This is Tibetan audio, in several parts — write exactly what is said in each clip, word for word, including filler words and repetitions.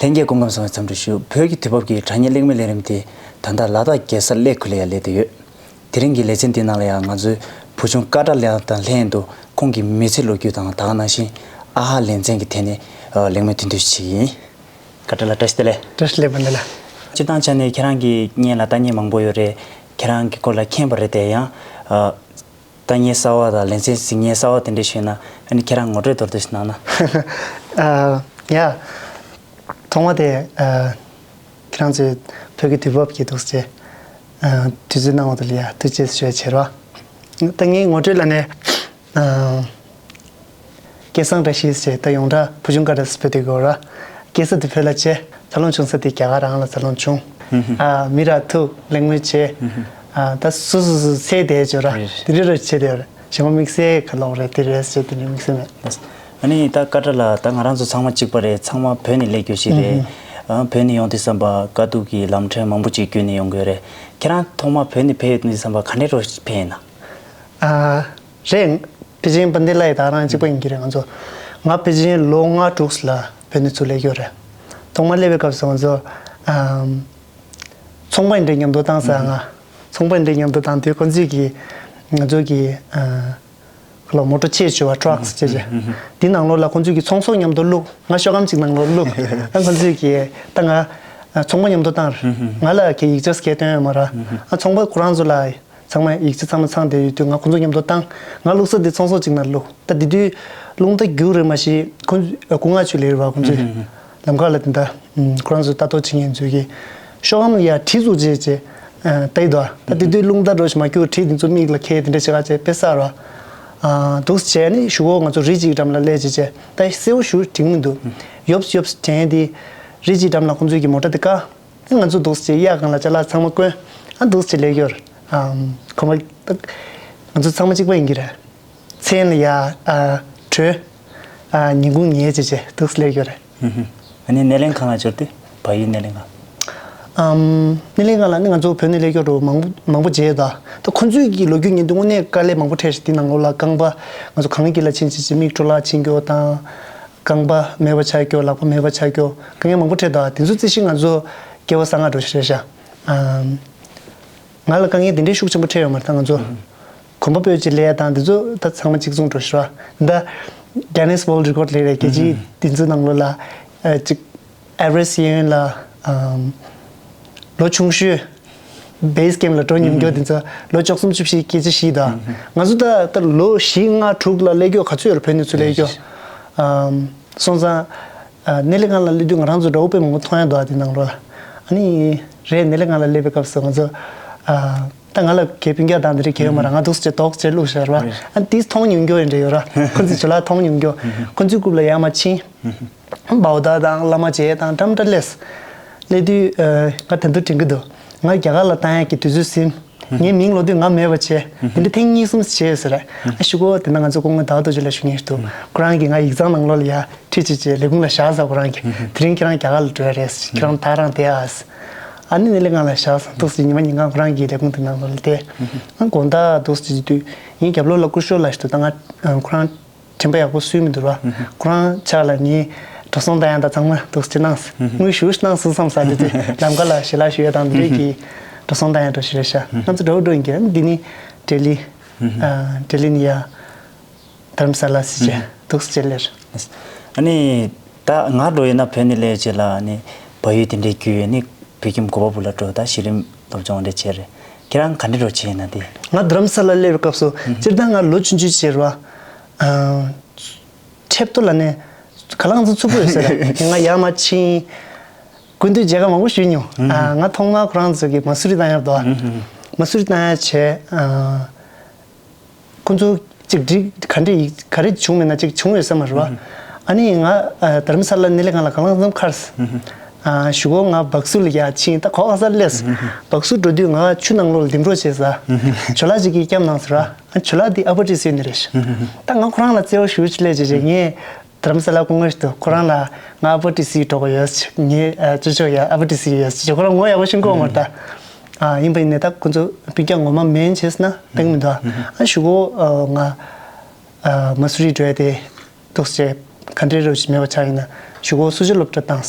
ལྷན་རྒྱས་སྐུ་ཁམས་བཟང་བའི་འཚམས་འདྲི་ཞུ། བོད་ཀྱི་དུས་བབ་ཀྱི་དྲ་བརྙན་གླེང་མོལ་ལས་རིམ་དེ་ད་ལྟ་ལ་དྭགས་རྒྱལ་ས་ཀླད་ཁུལ་ལ་ཡང་སླེབས་བསྡད་ཡོད། དེ་རིང་གི་ལེ་ཚན་འདིའི་ནང་ལ་ཡང་ང་ཚོའི་བུ་ཆུང་ཀ་ཏྲ་ལགས་དང་ལྷན་དུ་ཁོང་གི་མི་ཚེའི་ལོ་རྒྱུས་དང་ད་ག་ནང་བཞིན་ཨ་ཧ་ལེ་ཚན་གྱི་ཐད་ནས་ཨ་གླེང་མོལ་དེ་འདྲ་ཞིག་བྱེད་ཀྱི་ཡིན། ཀ་ཏྲ་ལགས་བཀྲ་ཤིས་བདེ་ལེགས། བཀྲ་ཤིས་བདེ་ལེགས་པ་འདི་ལ། སྤྱིར་བཏང་ཆ་ནས་ཁྱེད་རང་གི་སྔོན་ལ་ལྟ་མཁན་མང་པོ་ཡོད་རེད། ཁྱེད་རང་གི་སྐོར་ལ་མཁྱེན་པ་རེད་དེ་ཡང་ཨ། ལྟ་མཁན་གསར་བ་དང་ལེ་ཚན་གཟིགས་མཁན་གསར་བ་དེ་འདྲ་ཞིག་ཡོད་ན་ཨ་ནི་ཁྱེད་རང་ངོ་སྤྲོད་མདོར་བསྡུས་ཤིག་གནང་ན། ཨ། ཡ། ཐོག་མ་དེ་ཨ། ཁྱེད་རང་ཚོས་བོད་ཀྱི་དུས་བབ་ཀྱི་འདུག་སེ་ཨ། དུས་ཚོད་གནང་བ་དེ་ལ་ཡ་ཐུགས་རྗེ་ཆེ་ཞུ་ཡ་བྱེད་རོགས། ད་ངའི་ངོ་སྤྲོད་ལ་ནི་ཨ། སྐལ་བཟང་བཀྲ་ཤིས་ཞེས་ད་ཡོངས་གྲགས་བུ་ཆུང་ཀ་ཏྲ་ཟེར་བོད་དུ་གོ་ར། སྐྱེས་ས་དེ་བོད་ལ་བྱས། འཚར་ལོངས་བྱུང་ས་དེ་རྒྱ་གར་རང་ལ་འཚར་ལོངས་བྱུང་། ཨ། མི་ར་ཐུག་གླེང་མོལ་བྱས། ཨ། ད་སུ་སུ་སུ་ཚེ་དེ་བྱོས་ར། དེ་རིགས་ར་བྱས་དེ་ར་གཞན་པ་དམིགས་བསལ་ག་ལོག་རེད་དེ་རེད་ཟེར་དེ་འདྲའི་དམིགས་བསལ་མེད། ཨ་ནི་ད་ཀ་ཏྲ་ལགས་ད་ང་རང་ཚོ་ཚང་མ་གཅིག་པ་རེད། ཚང་མ་བོད་ནས་སླེབས་རྒྱུ་ཞིག་རེད། ཨ། བོད་ནས་ཡོང་དུས་ཙམ་པ་དཀའ་སྡུག་གི་ལམ་ཕྲན་མང་པོ་ཅིག་བརྒྱུད་ནས་ཡོང་གི་ཡོད་རེད། ཁྱེད་རང་ཐོག་མ་བོད་ནས་ཕེབས་ཡོང་དུས་ཙམ་པ་ག་འདྲའི་རོ་ཕེབས་ཡིན་ན། ཨ། རེད། པེ་ཅིང་པན་ཏེ་ལ་ཡི་ད་རང་གཅིག་པ་ཡིན་གྱི་རེད་ང་ཚོ། ང་པེ་ཅིང་ལོ་ལྔ་དྲུག་ལ་བོད་ནས་ཚུར་སླེབས་ཡོད་རེད། ཐོག་མ་སླེབས་པའི་སྐབས་སུ་ང་ཚོ་ཨམ། ཚོང་པ་ཡིན་འདྲ་མཉམ་དུ་བཏང་ས་ང་། ཚོང་པ་ཡིན་འདྲ་མཉམ་དུ་བཏང་དུས་ཁོང་ཚོས་ཀྱི་ང་ཚོ་གི་ཨ། ཁ་ལ་མོ་ཊ་ཆེད་བྱུ་བ་ཊྲག་ཟེར་བྱས། འདི་ནང་ལོགས་ལ་ཁོང་ཚོས་ཀྱི་ཚོང་ཟོག་མཉམ་དུ་བླུགས། ང་ཤོག་སྒམ་གཅིག་ནང་ལོགས་བླུགས། ཨ་ཁོང་ཚོས་ཀྱི་ད་ང་ཚོང་པ་མཉམ་དུ་བཏང་རེད། ང་ལ་གི་ཡིག་ཆ་སྐད་སྟོན་ཡོད་མ་རེད། ཨ་ཚོང་པ་ཁོ་རང་ཚོ་ལ། ཚང་མ་ཡིག་ཆ་ཚང་མ་ཚང་བསྡད་ཡོད་དུས་ང་ཁོང་ཚོ་མཉམ་དུ་བཏང་། ང་བླུགས་ས་དེ་ཚོང་ཟོག་ཅིག་ནང་བླུགས། ད་དེ་དུས་རླུང་རྟ་རྒྱུག་རེད་མ་གཞི་ཁོང་ཚོ་སྐུ་ངལ་ཆུ་ལེར་བ་ཁོང་ཚོས་ལམ་ཁ་ལ་དེ་འདྲ་ཁོ་རང་ཚོ་ལྟ་རྟོག་བྱེད་མཁན་ཚོས་ཀྱི་ཤོག་སྒམ་ལ་ཡ་གྲི་བཙུགས་བྱས་བྱས་ལྟ་ཡི་འདུག་ད་དེ་དུས་རླུང་རྟ་འགྲོ་ཞིག་མ་རྒྱུག་གྲི་དེ་ཚོ་མིག་ལ་ཁེལ་དེ་འདྲ་བྱེད་ག་བྱས་དཔེ་གསར་བ་འདུག་བྱས་ནས་གཞུག་གུ་ང་ཚོ་རི་གཅིག་འགྲམ་ལ་སླེབས་བྱས་བྱས་ད་གསལ་བོ་ཞུ་དྲན་མི་འདུག་ཡོབ་ཡོབ་དྲན་དེ་རི་གཅིག་འགྲམ་ལ་ཁོང་ཚོས་ཀྱི་མོ་ཊ་དེ་བཀག་ང་ཚོ་འདུག་སེ་གཡག་སྒང་ལ་ཅ་ལག་ཚང་མ་བསྐོན། ཨ་འདུག་སེ་ལས་ཡོད། ཨམ། ཁོ་མ་ད་ང་ཚོ་ཚང་མ་གཅིག་པ་ཡིན་གྱི་རེད། མཚན་ལ་ཡ། ཨ། གྲོས། ཨ། ཉིན་གུང་ཉལ་བྱས་བྱས་འདུག་སེ་ལས་ཡོད་རེད། ཨ་ནི་སྣེ་ལེན་ཁང་ལ་འབྱོར་དུས་བལ་ཡུལ་སྣེ་ལེན་ཁང་། ཨམ། སྣེ་ལེན་ཁང་ལ་ནི་ང་ཚོ་བོད་ནས་སླེབས་ཡོད་རུ་མང་པོ་མང་པོ་མཇལ་ཡོད་ད། ད་ཁོང་ཚོས་ཀྱི་ལོ་རྒྱུས་ཉན་དུས་དངོས་གནས་དཀའ་ལས་མང་པོ་འཕྲད་ཤག་དེ་ནང་ལོགས་ལ་རྐང་པ་ང་ཚོ་གངས་དཀྱིལ་ལ་ཕྱིན་བྱས་བྱས་མིག་འཕྲུལ་ལ་ཕྱིན་རྒྱུ་དང་། རྐང་པ་མེད་པ་ཆགས་རྒྱུ། ལག་པ་མེད་པ་ཆགས་རྒྱུ། དཀའ་ངལ་མང་པོ་འཕྲད་འདུག་དེ་ཚོ་རྩི་ཤིང་ང་ཚོ་སྐྱེ་བོ་གསང་སྔགས་འགྲོ་ཤེས་ཤག་ང་ལ་དཀའ་ངལ་དེ་འདྲའི་ཤུགས་ཆེན་པོ་འཕྲད་ཡོད་མ་རེད། ད་ང་ཚོ་གོམ་པ་སྤོས་ཀྱི་ལས་དང་དེ་ཚོ་ད་ཚང་མ་གཅིག་མཚུངས་འགྲོ་ཤག་ད་Guinness World Record ལས་རེད་རྒྱལ་སྤྱིའི་དེ་ཚོའི་ནང་ལོགས་ལ་ཨ་ཅིག Everest གཡས་གཡོན་ལ་ཨམ། ལོ་ཆུང་ཤོས་Base Camp ལ་འགྲོ་མྱོང་རྒྱུ་དེ་ཚོ་ལོ་བཅུ་གསུམ་བཅུ་བཞི་སྐད་ཆ་བཤད་དང་། ང་ཚོ་ད་ལྟ་ལོ་བཞི་ལྔ་དྲུག་ལ་སླེབས་རྒྱུ་ག་ཚོད་ཡོད་རེད། བོད་ནས་ཚུར་སླེབས་རྒྱུ། ཨམ། སོང་ཙང་ཨ། སྣེ་ལེན་ཁང་ལ་སླེབས་དུས་ང་རང་ཚོ་དགྲ་བོ་དཔེ་མང་པོ་མཐོང་ཡ་འདུག་ཨ་དེ་ནང་ལོགས་ལ། ཨ་ནི་རེད་སྣེ་ལེན་ཁང་ལ་སླེབས་པའི་སྐབས་སུ་ང་ཚོ་ཨ། ད་ང་ལ་གའི་སྤུན་ཀྱག་དང་དེ་འདྲ་གའི་ཡོད་མ་རེད། ང་འདུག་སེ་དོགས་སེ་བླུགས་བཞག་ར། ཨ་དེས་མཐོང་མྱོང་རྒྱུ་ཡིན་འདྲ་ཡོད་ར། ཁོ་ཚོས་ཇོ་ལགས་མཐོང་མྱོང་རྒྱུ། ཁོ་ཚོའི་རྐུབ་ལ་ཡར་མར་ཕྱིན། བའོ་ད་དང་བླ་མ་མཇལ་དང་འགྲམ་འདྲ་སླེབས། སླེབས་དུས་ཨ། ང་ད་དུང་དྲན་གྱི་འདུག་ང་རྒྱ་གར་ལ་བཏང་ཡག་གི་དུས་ཚོད་ཟིན། ངའི་མིང་ལོག་དུས་ང་མེད་པ་བྱས། དེ་འདྲ་ཐེངས་གཉིས་གསུམ་བྱས་ཟེར། ཨ་ཞུ་གོ་དེ་ན་ང་ཚོ་སྐུ་ངོ་ཟླ་བ་རྡོ་རྗེ་ལགས་ཞུ་མཁན་ཞིག་འདུག་ཁོ་རང་གིས་ང་ཡིག་ཚང་ནང་ལོགས་ལ་ཡ་ཁྲིད་བྱས་བྱས་ལས་ཁུངས་ལ་བཞག་ཟེར། ཁོ་རང་གིས་དེ་རིང་ཁྱེད་རང་རྒྱ་གར་ལ་འགྲོ་ཡ་རེད། ཁྱེད་རང་ད་རང་བསྡད་ཨ། ཨ་ནི་སྣེ་ལེན་ཁང་ལ་བཞག་ཟེར། འདུག་སེ་ཉི་མ་ཉིན་གང་ཁོ་རང་གི་ལས་ཁུངས་དེ་ནང་ལོགས་ལ་བསྡད། ཨ་དགོང་དག་འདུག་སེ་བྱེད་དུས་ངའི་རྒྱབ་ལོགས་ལ་སྐུ་ཞབས་ལགས་ཞིག་འདུག་ད་ང་ཁོ་རང་། དྲན་པ་ཡག་པོ་སུས་མི་འདུག་ར། ཁོ་རང་ཕྱག་ལ་ངས་འགྲོ་སོང་བཏང་ཡ་དང་ཚང་མ་འདུག་སེ་གནང་། དངུལ་ཞེ་པོ་གནང་སོང་བསམ་ས་དེ་དུས་ལམ་ཁ་ལ་ཞལ་ལག་ཞུ་ཡ་དང་འདི་འདྲས་ཀྱི་འགྲོ་སོང་བཏང་ཡ་འགྲོ་ཞིག་རེད་ཤག་ང་ཚོ་འགྲོ་འགྲོ་ཡིན་གྱི་འདི་ནི་ལྡི་ལི། ལྡི་ལི་ནས་ཡ་དྷ་རམ་ས་ལ་སི་ཅེ་འདུག་སེ་ལེར། ཨ་ནི་ད་ང་འགྲོ་ཡིན་ན་བོད་ནས་སླེབས་རྗེས་ལ་ཨ་ནི་བལ་ཡུལ་དེ་འདྲས་བརྒྱུད་ཡོད་ནི་བོད་ཁྱིམ་གོ་པལ་པུར་ལ་འགྲོ་ད་གཞི་རིམ་སློབ་སྦྱོང་འདྲ་བྱས་རེད། ཁྱེད་རང་ག་འདྲས་འགྲོ་བྱས་ཡིན་ན་དེ། ང་དྷ་རམ་ས་ལ་སླེབས་པའི་སྐབས་སུ་སྤྱིར་བཏང་ང་ལོ་ཆུང་ཆུང་བྱས་ར། ཁྲེབ་ཏོ་ལ་ནས་ག་ལང་ཚོ་ཚུགས་པོ་ཡོད་ཟེར། ང་ཡར་མར་ཕྱིན། སྐུ་མདུན་མཇལ་ཁ་མང་པོ་ཞུས་མྱོང་། ང་ཐོག་མར་ཁོ་རང་ཚོ་གི་མ་སུ་རི་བཏང་ཡར་འདུག་མ་སུ་རི་བཏང་ཡར་བྱས། ཁོ་ཚོ་གཅིག་འགྲིག་ག་འདྲ་ཡིག་ག་རེ་བྱུང་མེད་ན་གཅིག་བྱུང་ཡོད་ས་མ་རེད་བ། ཨ་ནི་ང་དྷ་རམ་ས་ལ་སྣེ་ལེན་ཁང་ལ་ག་ལང་ཙམ་ཁར། ཞུ་གོ་ང་བག་སུ་ལ་ཡར་ཕྱིན། ད་གོ་ཨ་ས་སླེབས། བག་སུ་འགྲོ་དུས་ང་ཆུ་ནང་ལོགས་ལ་འདེམས་རོགས་བྱས་ས། ཇོ་ལགས་ཅིག་གིས་བསྐྱབས་གནང་ཟེར་བ། ཇོ་ལགས་འདི་ཨ་པ་ཏི་སི་ནས་རེད། ད་ང་ཁོ་རང་ལ་བརྩེ་བ་ཞེ་པོ་ཅིག་སླེབས་བྱས་བྱས་ངས་དྷ་རམ་ས་ལ་སྐུ་ངོ་ཞིག་འདུག་ཁོ་རང་ལ་ང་ཨ་པ་ཏི་སི་འགྲོ་གི་ཡོད། ངའི་ཅོ་ཅོ་ཡ་ཨ་པ་ཏི་སི་ཡོད་ཅེས་ཁོ་རང་ངོ་ཡག་པོ་ཤེས་ཀྱི་ཡོད་མ་རེད་ད། ཡིན་པ་ཡིན་ནའི་ད་ཁོ་ཚོ་སྤུན་ཀྱག་ངོ་མ་མིན་བྱས་ན་བཏང་མི་འདུག་ཨ་ཞུ་གོ་ང་མ་སུ་རི་འགྲོ་ཡ་དེ་འདུག་ཅེས། ག་འདྲའི་རོ་ཞིག་མེད་པ་ཆགས་ཡིན་ན་གཞུག་གུ་སུ་ཇ་སློབ་གྲྭ་བཏང་།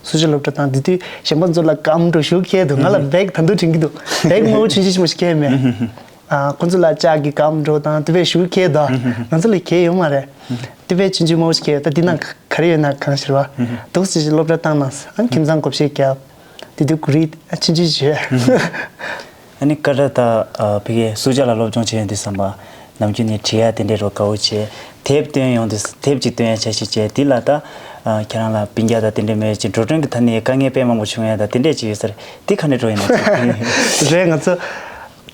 སུ་ཇ་སློབ་གྲྭ་བཏང་། དེ་དུས་གཞན་པ་ཚོ་ལ་སྐམ་འགྲོ་ཞུ་ཁྱེད་འདུག་ང་ལ་བེག་ད་དུང་དྲན་གྱི་འདུག་བེག་དམར་པོ་ཆུང་ཆུང་ཞིག་མ་ཞིག་ཁྱེད་མེད། ཨ་ཁོ་ཚོ་ལ་ལྕགས་ཀྱི་སྐམ་འགྲོ་དང་དེ་བས་ཞུ་ཁྱེད་འདུག་ང་ཚོ་ལ་ཁྱེད་ཡོད་མ་རེད། དེ་བས་ཆུང་ཆུང་དམར་པོ་ཞིག་ཁྱེད་ད་འདི་ནང་ག་རེ་ཡོད་ན་གང་ཤེས་པ། འདུག་སེ་སློབ་གྲྭ་བཏང་ནས་ཨ་ཁྱིམ་ཚང་བགོ་བཤའ་བརྒྱབ། དེ་དུས་གུ་རི་ཨ་ཆུང་ཆུང་ཞིག་ཡོད། ཨ་ནི་ཀ་ཏྲ་ད་ཕ་གིའི་སུ་ཇ་ལ་སློབ་སྦྱོང་བྱེད་ཡོང་དུས་ཙམ་པ་ནམ་རྒྱུན་ནས་བྲིས་ཡ་དེ་འདྲའི་རོ་དགའ་བོ་བྱེད། དེབ་སྟོན་ཡོང་དུས་དེབ་ཅིག་སྟོན་ཡ་འཆར་གཞི་བྱས། དེ་ལ་ད་ཁྱེད་རང་ལ་སྤུན་ཀྱག་དང་དེ་འདྲའི་མེད་ཅིང་འགྲོ་གྲོན་གྱི་ཐད་ནས་དཀའ་ངལ་དཔེ་མང་པོ་བྱུང་ཡ་ད་དེ་འདྲས་ཅིག་ཡོད་ས་རེད། དེ་ག་འདྲས་འགྲོ་ཡིན་ན། རེད། ང་ཚོ་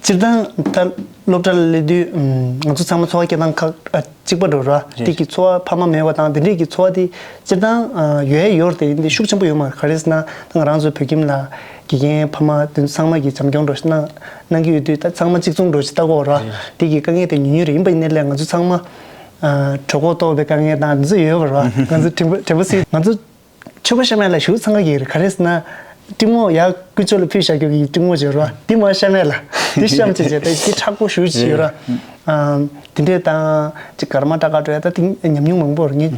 སྤྱིར་བཏང་ད་སློབ་གྲྭ་ལ་སླེབས་དུས་ང་ཚོ་ཚང་མ་འཚོ་བ་སྐྱེལ་སྟངས་ཁག་གཅིག་པ་འགྲོ་ར། དེ་གི་འཚོ་བ་ཕ་མ་མེད་པ་དང་དེ་འདྲས་ཀྱི་འཚོ་བ་དེ་སྤྱིར་བཏང་ཡོད་ཡོད་རེད་དེ་ཡིན་དེ་ཤུགས་ཆེན་པོ་ཡོད་མ་རེད། ག་རེ་ཟེར་ན་ད་ང་རང་ཚོ་བོད་ཁྱིམ་ལ་དགེ་རྒན་ཕ་མ་དེ་ཚོ་ཚང་མ་གི་བྱམས་སྐྱོང་འགྲོ་གནང་གནང་གི་ཡོད་དུས་ད་ཚང་མ་གཅིག་མཚུངས་འགྲོ་ཅིག་ལྟ་གོ་ར། དེ་གི་དཀའ་ངལ་དེ་ཉུང་ཉུང་རེད། ཡིན་པ་ཡིན་ནའི་ལས་ང་ཚོ་ཚང་མ་གྲོད་ཁོག་ལྟོགས་པའི་དཀའ་ངལ་དང་དེ་ཚོ་ཡོད་པ་ར། ང་ཚོ་དྲན་པ་དྲན་པ་སྲིད་ང་ཚོ། མཆོད་པ་བཤམས་ཡ་ལ་ཞུ་ཚང་ག་གི་རེད། ག་རེ་ཟེར་ན། སྤྲིན་མོ་ཡར་ཀུ་ཅོ་ལ་ཕུལ་བཞག་རྒྱུ་གི་སྤྲིན་མོ་བྱེད་རོ། འདི་མ་བཤམས་ཡ་ལ། འདི་བཤམས་བྱས་བྱས་ད་འདི་མཁྲེགས་པོ་ཞུ་བྱེད་རོ། ཨམ། དེ་འདྲས་དང་ཅིག་གར་མ་ཏྲ་ཀ་འགྲོ་ཡ་ད་དེ་ཉམས་མྱོང་མང་པོ་རེད་ངས།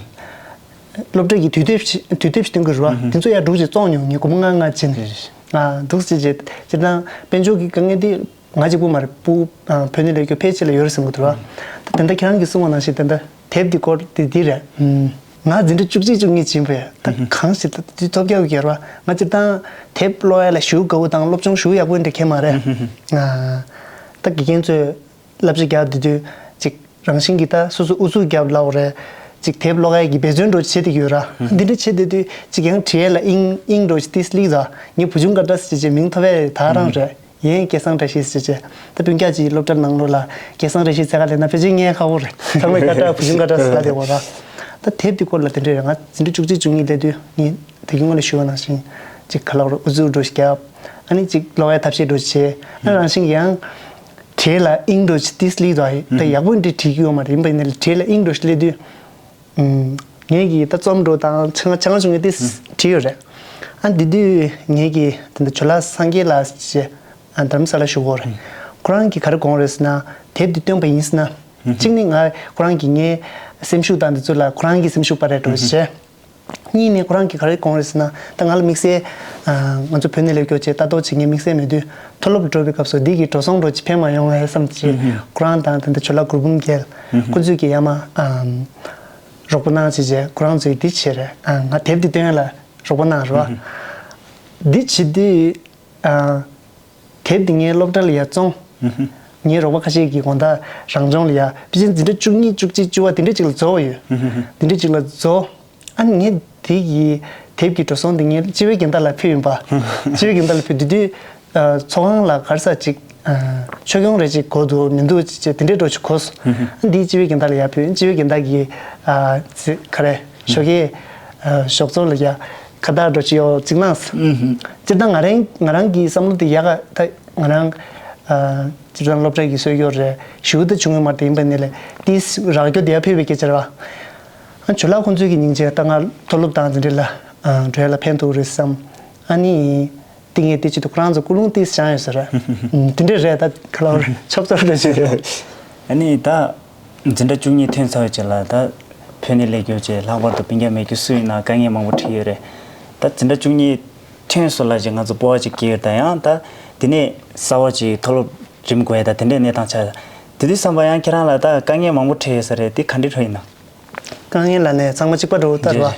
སློབ་གྲྭ་གི་དུས་དེབ་ཞིག་དུས་དེབ་ཞིག་སྟོན་གི་རོ། དེ་ཚོ་ཡར་སྒྲུག་བྱས་བཙོང་མྱོང་ངས་སྒོར་མོ་ལྔ་ལྔ་བྱིན། ཨ་འདུག་སེ་བྱས་སྤྱིར་བཏང་དཔལ་འབྱོར་གྱི་དཀའ་ངལ་འདི། ང་གཅིག་པུ་མ་རེད། ཕྲུ་གུ་ཕ་ནས་སླེབས་རྒྱུ་ཕལ་ཆེར་ལ་ཡོད་རེད་བསམ་གྱི་འདུག་ར། ད་དེ་འདྲ་ཁྱེད་རང་གིས་གསུངས་པ་ནང་བཞིན་དེ་འདྲ་དེབ་འདི་སྐོར་དེ་འདི་རེད། ང་འཛིན་གྲྭ་བཅུ་གཅིག་བཅུ་གཉིས་ཕྱིན་པས་ད་གང་ཞིག་ད་དུས་ཐོབ་རྒྱག་གི་ར། ང་སྤྱིར་བཏང་དེབ་ཀློག་ཡ་ལ་ཞེ་པོ་དགའ་པོ་དང་སློབ་སྦྱོང་ཞེ་པོ་ཡག་པོ་འདྲ་གང་ཡང་མ་རེད། ད་དགེ་རྒན་ཚོས་བསླབ་བྱ་རྒྱག་བསྡད་དུས་ཅིག་རང་བཞིན་གྱིས་ད་སོ་སོ་ཨུ་ཚུགས་རྒྱབ་ལབ་རེད། ཅིག་དེབ་ཀློག་ཡ་གི་འབད་བརྩོན་འདྲ་བྱེད་བསྡད་ཀྱི་ཡོད་ར། འདི་འདྲ་བྱེད་བསྡད་དུས་ཅིག་ཡང་བྲིས་ཡ་ལ་དབྱིངས་དབྱིངས་འདྲ་ཏིས་ལིག་ད་ངས་བུ་ཆུང་ཀ་ཏྲ་ཟེར་བྱས་མིང་ཐོབ་ཡ་ད་རང་རེད། ཡན་སྐལ་བཟང་བཀྲ་ཤིས་ཟེར་བྱས། ད་སྤུན་ཀྱག་ཅིག་སློབ་གྲྭ་ནང་ལོགས་ལ་སྐལ་བཟང་བཀྲ་ཤིས་ཟེར་ག་ལབ་ན་ཕལ་ཆེར་ངས་ཁག་པོ་རེད། ཚང་མས་ཀ་ཏྲ་བུ་ཆུང་ཀ་ཏྲ་ཟེར་ལབ་བསྡད་ཡོད་ར། ད་དེབ་འདི་སྐོར་ལ་དེ་འདྲ་རེད། ང་འཛིན་གྲྭ་བཅུ་གཅིག་བཅུ་གཉིས་སླེབས་དུས་ངས་ད་གིན་སྔོན་ལ་ཞུས་པ་ནང་བཞིན་ཅིག་ག་ལབ་རེད། ཨུ་ཚུགས་འདྲ་ཞིག་རྒྱབ། ཨ་ནི་ཅིག་ཀློག་ཡ་ཐབས་ཤེས་འདྲ་ཞིག་བྱས། ཨ་ནི་རང་བཞིན་གྱིས་ཡང་བྲིས་ལ་དབྱིངས་འདྲ་ཞིག་ཏིས་ལིག་ད་ཡིན་ད་ཡག་པོ་འདྲ་བྲིས་ཀྱི་ཡོད་མ་རེད། ཡིན་པ་ཡིན་ནའི་བྲིས་ལ་དབྱིངས་འདྲ་ཞིག་སླེབས་དུས། ངས་ཀྱིས་ད་རྩོམ་འདྲ་དང་ཆ་ཆ་ཚང་ཆུང་ངས་ཏིས་བྲིས་ཡོད་རེད། ཨ་འདི་དུས་ངས་ཀྱིས་དེ་འདྲ་ཇོ་ལགས་སངས་རྒྱས་ལགས་ཞེས་ཨ་རྡ་རམ་ས་ལ་བཞུགས་ཡོད་རེད། ཁོ་རང་གིས་ག་རེ་དགོངས་རེད་ཟེར་ན་དེབ་འདི་བཏོན་པ་ཡིན་ཟེར་ན། གཅིག་ནི་ང་ཁོ་རང་གིས་ངའི་སེམས་ཤུགས་དང་འདི་ཚོ་ལ་ཁོ་རང་གི་སེམས་ཤུགས་སྤར་རེད་འགྲོ་ཞེས། གཉིས་ནས་ཁོ་རང་གིས་ག་རེ་དགོངས་རེད་ཟེར་ན་ད་ང་ལ་དམིགས་བསལ། ང་ཚོ་བོད་ནས་སླེབས་སྐྱོ་བྱས་ལྟ་རྟོག་བྱེད་མཁན་དམིགས་བསལ་མེད་དུས་མཐོ་སློབ་འགྲོ་བའི་སྐབས་སུ་འདི་གི་འགྲོ་སོང་འགྲོ་ཅིག་ཕན་མ་ཡོང་བས་བསམ་གྱིས་ཁོ་རང་དང་ད་ལྟ་ཇོ་ལགས་གུར་འབུམ་རྒྱལ་ཁོ་ཚོས་ཀྱིས་ཡ་མ་རོགས་པ་གནང་བྱས་རྗེས་ཁོ་རང་ཚོས་འདི་བྱས་རེད། ང་དེབ་འདི་སྟོན་ཡ་ལ་རོགས་པ་གནང་རོགས། འདི་བྱེད་དུས། དེབ་འདི་ངའི་སློབ་གྲྭ་ལ་ཡར་བཙོང་། ངའི་རོགས་པ་ཁ་ཤས་ཀྱིས་དགོང་དག་རང་སྦྱོང་ལ་ཡར་ཕལ་ཆེར་འཛིན་གྲྭ་བཅུ་གཉིས་བཅུ་གཅིག་བཅུ་པ་དེ་འདྲ་ཅིག་ལ་རྫོགས་པ་ཡོད། དེ་འདྲ་ཅིག་ལ་རྫོགས། ཨ་ནི་ངས་དེ་གི་དེབ་ཀྱི་འགྲོ་སོང་དེ་ངས་སྤྱི་བའི་རྒན་བདག་ལ་ཕུལ་ཡིན་པ། སྤྱི་བའི་རྒན་བདག་ལ་ཕུལ་དུས་དུས། ཚོགས་ཁང་ལ་ག་རེ་ཟེར་ཅིག་ཆོས་སྐྱོང་རེ་ཅིག་དགོས་འདུག་མི་འདུག་ཅེས་དེ་འདྲའི་འགྲོ་ཅིག་གོ་སོང་། འདིའི་སྤྱི་བའི་རྒན་བདག་ལ་ཡར་ཕུལ། སྤྱི་བའི་རྒན་བདག་གིས་ཨ་ཙི་ག་རེ་ཞོགས་ཀས་ཨ་ཞོགས་ཚོགས་ལ་ཡ་ཁ་བརྡ་འགྲོ་ཅིག་ཡོད་ཅིག་གནང་སོང་། སྤྱིར་བཏང་ང་རང་ང་རང་གི་བསམ་བློ་དེ་ཡག་ག་ད་ང་རང་ཨ་སྤྱིར་བཏང་སློབ་གྲྭ་གི་གསོལ་སྐྱོར་རེ་ཞུ་ད་བྱུང་ཡོད་མ་རེད། ཡིན་པ་ནི་ལས་དེ་རག་རྒྱུ་དེ་ཡར་ཕུལ་བའི་སྐད་ཆ་རེད་བ། ཨ་ཇོ་ལགས་ཁོང་ཚོའི་གི་སྙིང་རྗེ་ད་ང་མཐོ་སློབ་དང་འཛིན་གྲྭ་ལ་ཨ་འགྲོ་ཡ་ལ་ཕན་ཐོགས་རེད་བསམ། ཨ་ནི། ཏིང་ངེ་ཏི་ཅི་ཏུ་ཁོ་རང་ཚོ་ཀུན་སློང་ཏིས་བྱང་ཡོད་ཟེར། དེ་འདྲས་རེད་ད་ཁ་ལོར་ཆབ་ཚོར་འདྲ་ཞིག་རེད། ཨ་ནི་ད་འཛིན་གྲྭ་བཅུ་གཉིས་ཐོན་ཚར་བའི་རྗེས་ལ་ད་བོད་ནས་སླེབས་རྒྱུ་བྱས་ལྷག་པར་དུ་སྤུན་ཀྱག་མེད་རྒྱུ་སུ་ཡིན་ན་དཀའ་ངལ་མང་པོ་འཕྲད་ཡོད་རེད། ད་འཛིན་གྲྭ་བཅུ་གཉིས་ཐོན་སོང་ལ་ཅིག་ང་ཚོ་སྤོབས་པ་ཅིག་སྐྱེས་ཡོད་ད་ཡང་ད་དེ་ནས་གསར་པ་ཅིག་མཐོ་སློབ་འགྲིམ་དགོས་ཡ་ད་དེ་འདྲས་གནས་སྟངས་ཆགས། དེ་དུས་བསམ་པ་ཡང་ཁྱེད་རང་ལ་ད་དཀའ་ངལ་མང་པོ་འཕྲད་ཡོད་ས་རེད། དེ་ག་འདྲས་འཕྲད་ཡིན་ན། དཀའ་ངལ་ལ་ནས་ཚང་མ་གཅིག་པ་འགྲོ་ལྟར་བ། རེད།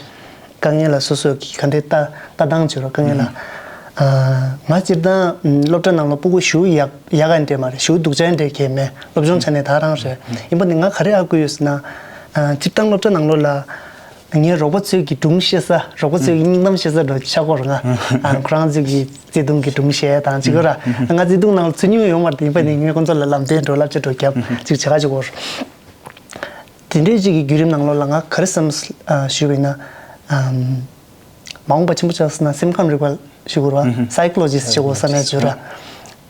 དཀའ་ངལ་ལ་སོ་སོ་གི་ག་འདྲའི་ལྟ་ལྟ་སྟངས་བྱོས་རོགས་དཀའ་ངལ་ལ། ཨ་ང་སྤྱིར་བཏང་སློབ་གྲྭ་ནང་ལ་སྤུ་གུ་ཞུ་ཡག་ཡག་ག་འདྲས་མ་རེད། ཞུ་སྡུག་ཅག་འདྲས་གས་མེད། སློབ་སྦྱོང་བྱ་ནས་ད་རང་རེད། ཡིན་པ་ནི་ང་ག་རེ་ཨ་ཁུ་ཡོད་ཟེར་ན། ཨ་སྤྱིར་བཏང་སློབ་གྲྭ་ནང་ལོགས་ལ་ངའི་རོགས་པ་ཚོས་ཀྱི་སྒྲུང་བཤད་ས་རོགས་པ་ཚོས་ཀྱི་སྙིང་གཏམ་བཤད་ས་འགྲོ་ཆགས་ཀོ་ར་ང་། ཨ་ཁོ་རང་ཚོས་ཀྱི་བརྩེ་དུང་གི་སྒྲུང་བཤད་དང་ཅིག་གོ་ར། ང་བརྩེ་དུང་ནང་ལ་ཚུད་མྱོང་ཡོད་མ་རེད། ཡིན་པ་ནི་ངས་ཁོ་ཚོ་ལ་ལམ་སྟོན་འགྲོ་ལབ་ཅིག་འགྲོ་རྒྱབ་ཅིག་བྱེད་ག་ཅིག་གོ་ར། དེ་འདྲའི་ཅིག་གི་བརྒྱུད་རིམ་ནང་ལོགས་ལ་ང་ག་རེ་བསམ་ཞུས་པ་ཡིན་ན། མ་འོངས་པ་ཆེན་པོ་ཆགས་ཟེར་ན་སེམས་ཁམས་རིག་པ་ཞུ་དགོས་ར། སའི་ཀོ་ལོ་ཇི་སི་ཊི་ཞུ་དགོས་བསམ་ཡ་བྱོས་ར།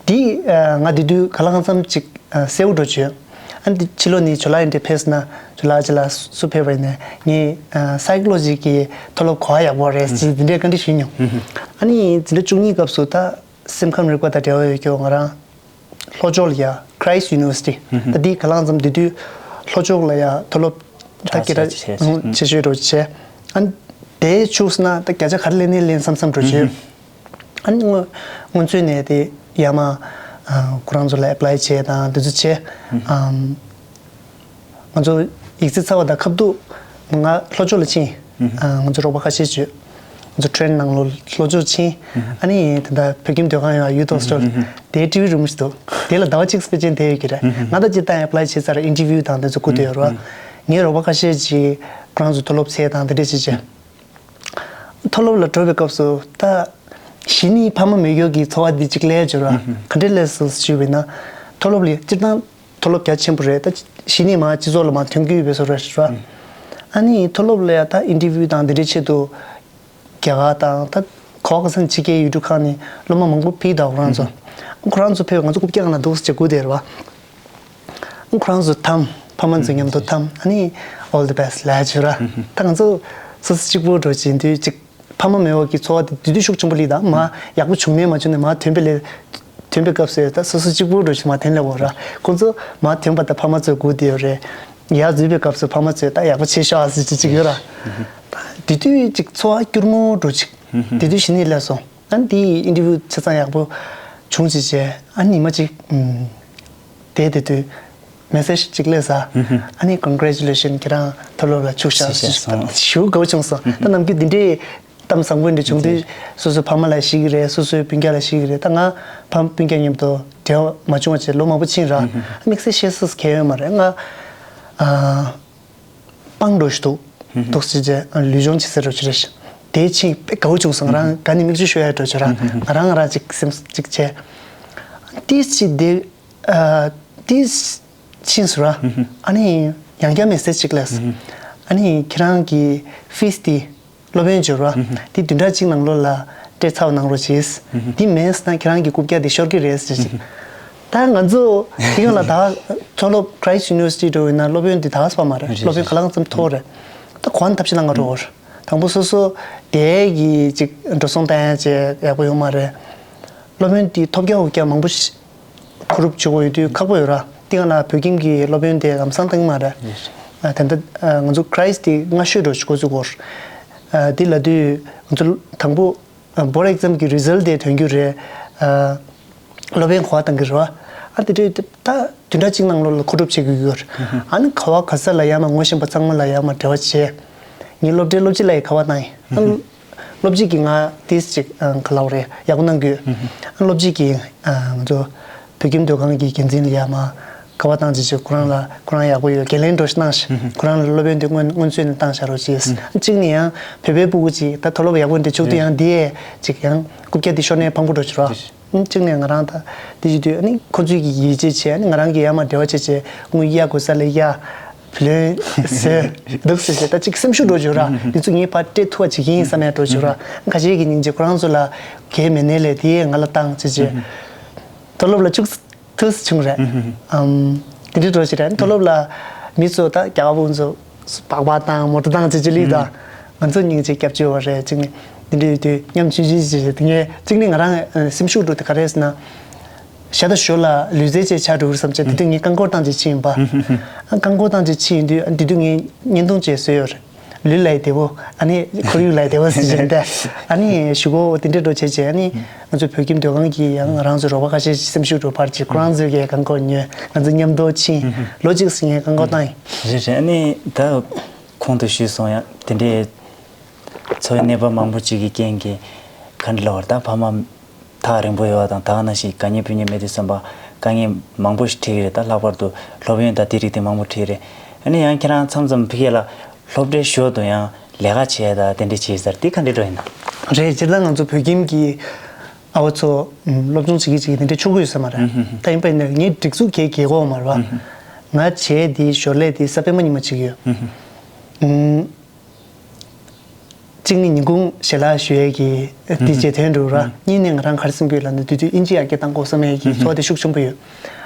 འདི་ང་དེ་དུས་ག་ལ་གང་འཚམ་ཅིག་གསལ་བོ་འགྲོ་བྱོས། ཨ་འདི་ཕྱི་ལོ་ནི་ཇོ་ལགས་ཡིན་འདྲ་ཕེབས་ན་ཇོ་ལགས་ཅི་ལ་སུ་ཕེབས་པ་ཡིན་ནས་ངས་སའི་ཀོ་ལོ་ཇི་གི་མཐོ་སློབ་གོ་བ་ཡག་པོ་རེད་ཅེས་འདི་འདྲའི་བཀའ་འདྲི་ཞུས་མྱོང་། ཨ་ནི་འཛིན་གྲྭ་བཅུ་གཉིས་སྐབས་སུ་ད་སེམས་ཁམས་རིག་པ་དང་འབྲེལ་བ་ཡོད་ཀྱོ་ང་རང་། ལྷོ་ཕྱོགས་ལ་ཡ་Christ University། ད་འདི་ག་ལ་གང་འཚམ་དེ་དུས་ལྷོ་ཕྱོགས་ལ་ཡ་མཐོ་སློབ་ ད་སྐད་གྲགས་ཆེ་ཤོས་འགྲོ་བྱས། ཨ་ནི་དེ་ཆུགས་ན་ད་བརྒྱ་ཆ་ག་རེ་ལེན་ནས་ལེན་བསམ་བསམ་འགྲོ་བྱས། ཨ་ནི་སྔོན་སྔོན་ཚུད་ནས་དེ་ཡར་མར་ཁོ་རང་ཚོ་ལ་ཨེ་པ་ལའི་བྱས་དང་དེ་ཚོ་བྱས། ཨམ། ང་ཚོ་ཡིག་ཚད་ཚར་བ་དང་ཁ་ཐུག་ང་ལྷོ་ཕྱོགས་ལ་ཕྱིན། ཨ། ང་ཚོ་རོགས་པ་ཁ་ཤས་ཅིག་ང་ཚོ་ཊེན་ནང་ལོ་ལྷོ་ཕྱོགས་ཕྱིན། ཨ་ནི་ད་ལྟ་བོད་ཁྱིམ་སྡོད་ཁང་ཡོད་ཡུ་ཐོག་སི་ཊོར་དེའི་ཊི་ཝི་རུམ་ཞིག་འདུག་དེ་ལ་ཟླ་བ་གཅིག་དཔེ་ཅན་དེ་ཡོད་ཀྱི་རེད། ང་ད་སྤྱིར་བཏང་ཨེ་པ་ལའི་བྱས་ཚར། ཨིན་ཊར་བིའུ་དང་དེ་ཚོ་སྒུག་བསྡད་ཡོད་རེད་བ། ངའི་རོགས་པ་ཁ་ཤས་ཅིག་ཁོ་རང་ཚོ་མཐོ་སློབ་ཚད་དང་དེ་འདྲས་བྱས་བྱས། མཐོ་སློབ་ལ་འགྲོ་བའི་སྐབས་སུ་ད་གཞི་ནས་ཕ་མ་མེད་མཁན་གྱི་འཚོ་བ་འདི་གཅིག་ལས་སྦྱོར་བ་ག་འདྲས་ལས་སུ་ཞུས་པ་ཡིན་ན། མཐོ་སློབ་ལ་སྤྱིར་བཏང་མཐོ་སློབ་རྒྱ་ཆེན་པོ་རེད། ད་གཞི་ནས་མར་སྤྱི་ཚོགས་ལ་མར་ཐོན་གྱི་ཡོད་པའི་བཟོ་འདྲ་རེད་བ། ཨ་ནི་མཐོ་སློབ་ལ་ཡ་ད་ཨིན་ཊར་བིའུ་དང་འདི་འདྲའི་ཆེད་དུ་རྒྱ་གར་དང་ད་ག་བ་ག་ས་ནས་ཕྱི་རྒྱལ་ཡུལ་གྲུ་ཁག་ནས་སློབ་མ་མང་པོ་ཕེབས་འདུག་ཁོ་རང་ཚོ། ཁོ་རང་ཚོ་ཕེབས། ང་ཚོ་རྐུབ་བཀྱག་ནང་འདུག་ཟེར་སྒུག་བསྡད་རེད་བ། ཁོ་རང་ཚོ་འཐམ། ཕ་མ་ཚོ་མཉམ་དུ་འཐམ། ཨ་ནི་all the best ལབ་བྱས་ར། ད་ང་ཚོ་སོ་སོ་གཅིག་པུ་འགྲོ་བྱེད་དུས་ཅིག་ཕ་མ་མེད་པ་གི་འཚོ་བ་དེ་དེ་དུས་ཤུགས་ཆེན་པོ་སླེབས། ད་མར་ཡག་པོ་བྱུང་ནའི་མ་བྱུང་ནའི་མར་ཐོན་པའི་ལས་ཐོན་པའི་སྐབས་སུ་ད་སོ་སོ་གཅིག་པུ་འགྲོ་བྱེད་མར་ཐོན་སླེབས་ཡོད་ར། ཁོ་ཚོ་མར་ཐོན་པ་དང་ཕ་མ་ཚོ་སྒུག་བསྡད་ཡོད་རེད། ཡར་འཛུལ་བའི་སྐབས་སུ་ཕ་མ་ཚོས་ད་ཡག་པོ་བྱས་ཤག་ཟེར་གྱི་ཅིག་ཡོད་ར། དེ་དུས་ཅིག་འཚོ་བ་སྐྱུར་མོ་འགྲོ་ཅིག་དེ་དུས་གཞི་ནས་སླེབས་སོང་། ཨ་ནི་དེ་ཡི་ཨིན་ཊར་བིའུ་ཆ་ཚང་ཡག་པོ་བྱུང་ཅིག་བྱས། ཨ་ནི་ཉི་མ་ཅིག་ཨམ། དེ་དེ་དུས་མེ་སེ་ཇི་ཅིག་སླེབས་ས། ཨ་ནི་ཀོན་གྷ་རེ་ཅུ་ལེ་ཤན་ཁྱེད་རང་མཐོ་སློབ་ལ་ཆུགས་ཤག་ཟེར་ཞུ་དགའ་བོ་བྱུང་སོང་། ད་ནམ་རྒྱུན་འདི་འདྲའི་གཏམ་བཟང་པོ་འདི་བྱུང་དུས་སོ་སོའི་ཕ་མ་ལ་ཞུ་གི་རེད། སོ་སོའི་སྤུན་ཀྱག་ལ་ཞུ་གི་རེད། ད་ང་ཕ་སྤུན་ཀྱག་མཉམ་དུ་འབྲེལ་བ་མ་བྱུང་བ་བྱས་ལོ་མང་པོ་ཕྱིན་ར། དམིགས་བསལ་བཤད་ས་གང་ཡང་ཡོད་མ་རེད། ང་ཨ། སྤང་འགྲོ་ཞིག་འདུག་འདུག་ཟེར་བྱས་ལུས་སྦྱོང་བྱེད་ས་འདྲ་ཅིག་རེད་ཤག་དེ་ཕྱིན་དཔེ་དགའ་བོ་བྱུང་སོང་། ང་རང་ག་ནས་མིག་ཆུ་ཤོར་ཡ་འདྲ་ཅིག་ར། ང་རང་ང་རང་ཅིག་སེམས་ཅིག་བྱས། ཏིས་ཅིག་དེ་ཨ། ཏིས་ཕྱིན་སོང་ར། ཨ་ནི་ཡང་བསྐྱར་མེ་སེ་ཇི་ཅིག་སླེབས་སོང་། ཨ་ནི་ཁྱེད་རང་གི་ཕིས་དེ་སློབ་ཡོན་འབྱོར་བ་དེ་བདུན་ཕྲག་གཅིག་ནང་ལོགས་ལ་སྤྲད་ཚར་བ་གནང་རོགས་བྱས། དེ་མེད་ན་ཁྱེད་རང་གི་རྐུབ་བཀྱག་དེ་ཤོར་གི་རེད་ཟེར་ཅིག་ད་ང་ཚོ་དེ་སྒང་ལ་ད་མཐོ་སློབ་Christ University འགྲོ་ཡིན་ན་སློབ་ཡོན་དེ་ད་ག་ཚོད་པ་མ་རེད། རེད། སློབ་ཡོན་ག་ལ་གང་འཚམ་མཐོ་རེད། ད་གོ་བ་ཐབས་ཤེས་གནང་ག་འགྲོ་དགོས་རེད། དང་པོ་སོ་སོ་དེ་གི་ཅིག་འགྲོ་སོང་བཏང་ཡ་ཅིག་ཡག་པོ་ཡོད་མ་རེད། སློབ་ཡོན་དེ་ཐོབ་རྒྱ་འོག་རྒྱ་མང་པོ་ཞིག་མཁོ་སྒྲུབ་བྱེད་དགོས་ཡོད་དུས་ཁག་པོ་ཡོད་ར། དེ་སྒང་ལ་བོད་ཁྱིམ་གྱི་སློབ་ཡོན་དེ་ལམ་སང་བཏང་གི་མ་རེད། རེད། ཨ། ད་ལྟ་ཨ། ང་ཚོ་Christ དེ་སྔ་ཤོས་འགྲོ་ཞིག་འགོ་བཙུགས་དགོས་རེད། ཨ། དེ་ལབ་དུས་ང་ཚོ་དང་པོ་ཨ། board exam གི་result དེ་ཐོན་རྒྱུ་རེད། ཨ། སློབ་ཡོན་གོ་བ་བཏང་གི་རེད་བ། ཨ། དེ་འདྲའི་ད་བདུན་ཕྲག་གཅིག་ནང་ལོགས་ལ་མཁོ་སྒྲུབ་བྱེད་དགོས་ཀྱི་ཡོད་རེད། ཨ་ནི་ག་བ་ག་ས་ལ་ཡར་མར་ངོ་ཤེས་པ་ཚང་མ་ལ་ཡར་མར་འབྲེལ་བ་བྱས། ངའི་སློབ་གྲྭའི་སློབ་སྤྱི་ལ་ཡི་ག་བ་བཏང་ཡིན། ཨ། སློབ་སྤྱི་གིས་ང་ཏིས་ཅིག་ཨ། ག་ལབ་རེད། ཡག་པོ་གནང་གི་ཡོད། ཨ། སློབ་སྤྱི་གིས་ཨ། ང་ཚོ་བོད་ཁྱིམ་སྡོད་ཁང་གི་འགན་འཛིན་ལ་ཡར་མར་ག་བ་བཏང་ཅིག་བྱས། ཁོ་རང་ལ་ཁོ་རང་ཡག་པོ་ཡོད། འགན་ལེན་འདྲ་ཞིག་གནང་ཞིག་ཁོ་རང་ལ་སློབ་ཡོན་དེ་སྔོན་སྔོན་ཚུད་ནས་བཏང་བཞག་རོགས་བྱས། གཅིག་ནས་ཡང་བོད་པའི་སྤུ་གུ་ཅིག་ད་མཐོ་སློབ་ཡག་པོ་འདི་ཆོག་དུས་ཡང་འདི་ཡས་ཅིག་ཡང་རྐུབ་བཀྱག་འདི་ཤོར་ནའི་ཕངས་པོ་འདྲ་ཞིག་རེད་བ། གཅིག་ནས་ང་རང་ད་དེ་བྱེད་དུས་ཨ་ནི་ཁོ་ཚོས་ཀྱི་ཡིད་ཆེས་བྱས། ཨ་ནི་ང་རང་གིས་ཡར་མར་འབྲེལ་བ་བྱས་བྱས་དངུལ་གཡར་དགོས་ས་ལ་གཡར། བུ་ལོན་ཟོས་འདུག་ཟེར་བྱས་ད་ཅིག་སེམས་ཤུགས་འགྲོ་བྱུང་ར། འདི་ཚོ་ངས་ཕར་སྤྲད་ཐུབ་པ་བྱེད་ཀྱི་ཡིན་བསམ་ཡ་འགྲོ་བྱུང་ར། ཁ་ཤས་ཀྱི་སྙིང་རྗེ། ཁོ་རང་ཚོ་ལ་གལ་མེད་ནའི་ལས་དེ་ཡས་ང་ལ་བཏང་བྱས་བྱས། མཐོ་སློབ་ལ་བཅུག་ཐུབ་བྱུང་རེད། ཨམ། དེ་འདྲའི་འགྲོ་བྱུང་རེད། མཐོ་སློབ་ལ་མི་ཚོ་ད་རྒྱ་གར་བོ་ཚོ་སྦག་སྦག་བཏང་མོ་ཊ་བཏང་བྱས་བྱས་སླེབས་ད། ང་ཚོ་སྙིང་རྗེ་སྐྱབས་བཅོལ་བ་རེད། གཅིག་ནས་འདི་འདྲའི་དུས་ཉམ་ཆུང་ཆུང་ཞིག་རེད། དེ་ངས་གཅིག་ནས་ང་རང་སེམས་ཤུགས་འགྲོ་དེ་ག་རེ་ཟེར་ན། ཞག་དང་ཞོ་ལ་ལུས་རྩལ་ཅིག་ཆགས་འགྲོ་གི་རེད་བསམ་བྱས། དེ་དུས་ངས་རྐང་འཁོར་བཏང་བྱས་ཕྱིན་ཡིན་པ། ཨ། རྐང་འཁོར་བཏང་བྱས་ཕྱིན་ཡིན་དུས་ཨ། དེ་དུས་ངས་བརྙན་ཐུང་ཅིག་བཟོས་ཡོད་རེད། ལུས་ལ་ཡི་བདེ་བོ། ཨ་ནི་ཁོར་ཡུག་ལ་ཡི་བདེ་བོ་ཟེར་བྱས་ཏེ། ཨ་ནི་གཞུག་གུ་དེ་འདྲའི་འགྲོ་བྱས་བྱས། ཨ་ནི་ང་ཚོ་བོད་ཁྱིམ་སྡོད་ཁང་གི་ཡང་ང་རང་ཚོའི་རོགས་པ་ཁ་ཤས་ཤིག་སེམས་ཤུགས་འགྲོ་ཕར་ཅིག་ཁོ་རང་ཚོའི་གི་རྐང་འཁོར་ཉོས། ང་ཚོ་མཉམ་དུ་ཕྱིན། ལོ་གཅིག་ཙམ་ངས་རྐང་འཁོར་བཏང་ཡིན། རེད་རེད། ཨ་ནི་ད་གོང་དུ་ཞུས་སོང་ཡང་དེ་འདྲའི་འཚོ་བའི་གནས་བབ་མང་པོ་ཅིག་གི་རྐྱེན་གྱིས་ག་འདྲ་ལབ་དགོས་རེད། ད་ཕ་མ་ཐག་རིང་པོ་ཡོད་པ་དང་། ད་ག་ནང་བཞིན་དགའ་ཉེ་སྤུན་ཉེ་མེད་དུས་ཙམ་པ་དཀའ་ངལ་མང་པོ་ཞིག་འཕྲད་ཀྱི་རེད། ད་ལྷག་པར་དུ་སློབ་ཡོན་དང་དེ་རིགས་དེ་མང་པོ་འཕྲད་ཀྱི་རེད། ཨ་ནི་ཡང་ཁྱེད་རང་མཚམས་མཚམས་ཕ་གི་ལ་སློབ་གྲྭའི་ཞོར་དུ་ཡང་ལས་ཀ་བྱས་དང་དེ་འདྲ་བྱས་ཟེར། དེ་ག་འདྲ་འགྲོ་ཡིན་ན། རེད། སྤྱིར་བཏང་ང་ཚོ་བོད་ཁྱིམ་གྱི་ཨ་བ་ཚོ་སློབ་སྦྱོང་བྱེད་ཀྱི་བྱེད་ཀྱི་དེ་འདྲ་ཆོག་གི་ཡོད་ས་མ་རེད། ད་ཡིན་པ་ཡིན་ན་ངས་སྒྲིག་འཛུགས་གས་གས་གོ་མ་རེད་བ། ང་བྱས་དེ་ཞོར་ལས་དེ་གཟའ་སྤེན་པ་ཉི་མ་བྱེད་ཀྱི་ཡོད། ཨུམ། གཅིག་ནི་ཉིན་གུང་ཞལ་ལག་ཞུ་ཡས་ཀྱི་དེ་བྱེད་དོན་འགྲོ་ར། གཉིས་ནི་ང་རང་ག་རེ་བསམ་གྱི་ཡོད་ལབ་ན། དེ་དུས་ཨིན་ཇི་ཡར་རྒྱས་གཏང་དགོས་བསམ་ཡས་ཀྱི་ཚོར་བ་དེ་ཤུགས་ཆེན་པོ་ཡོད།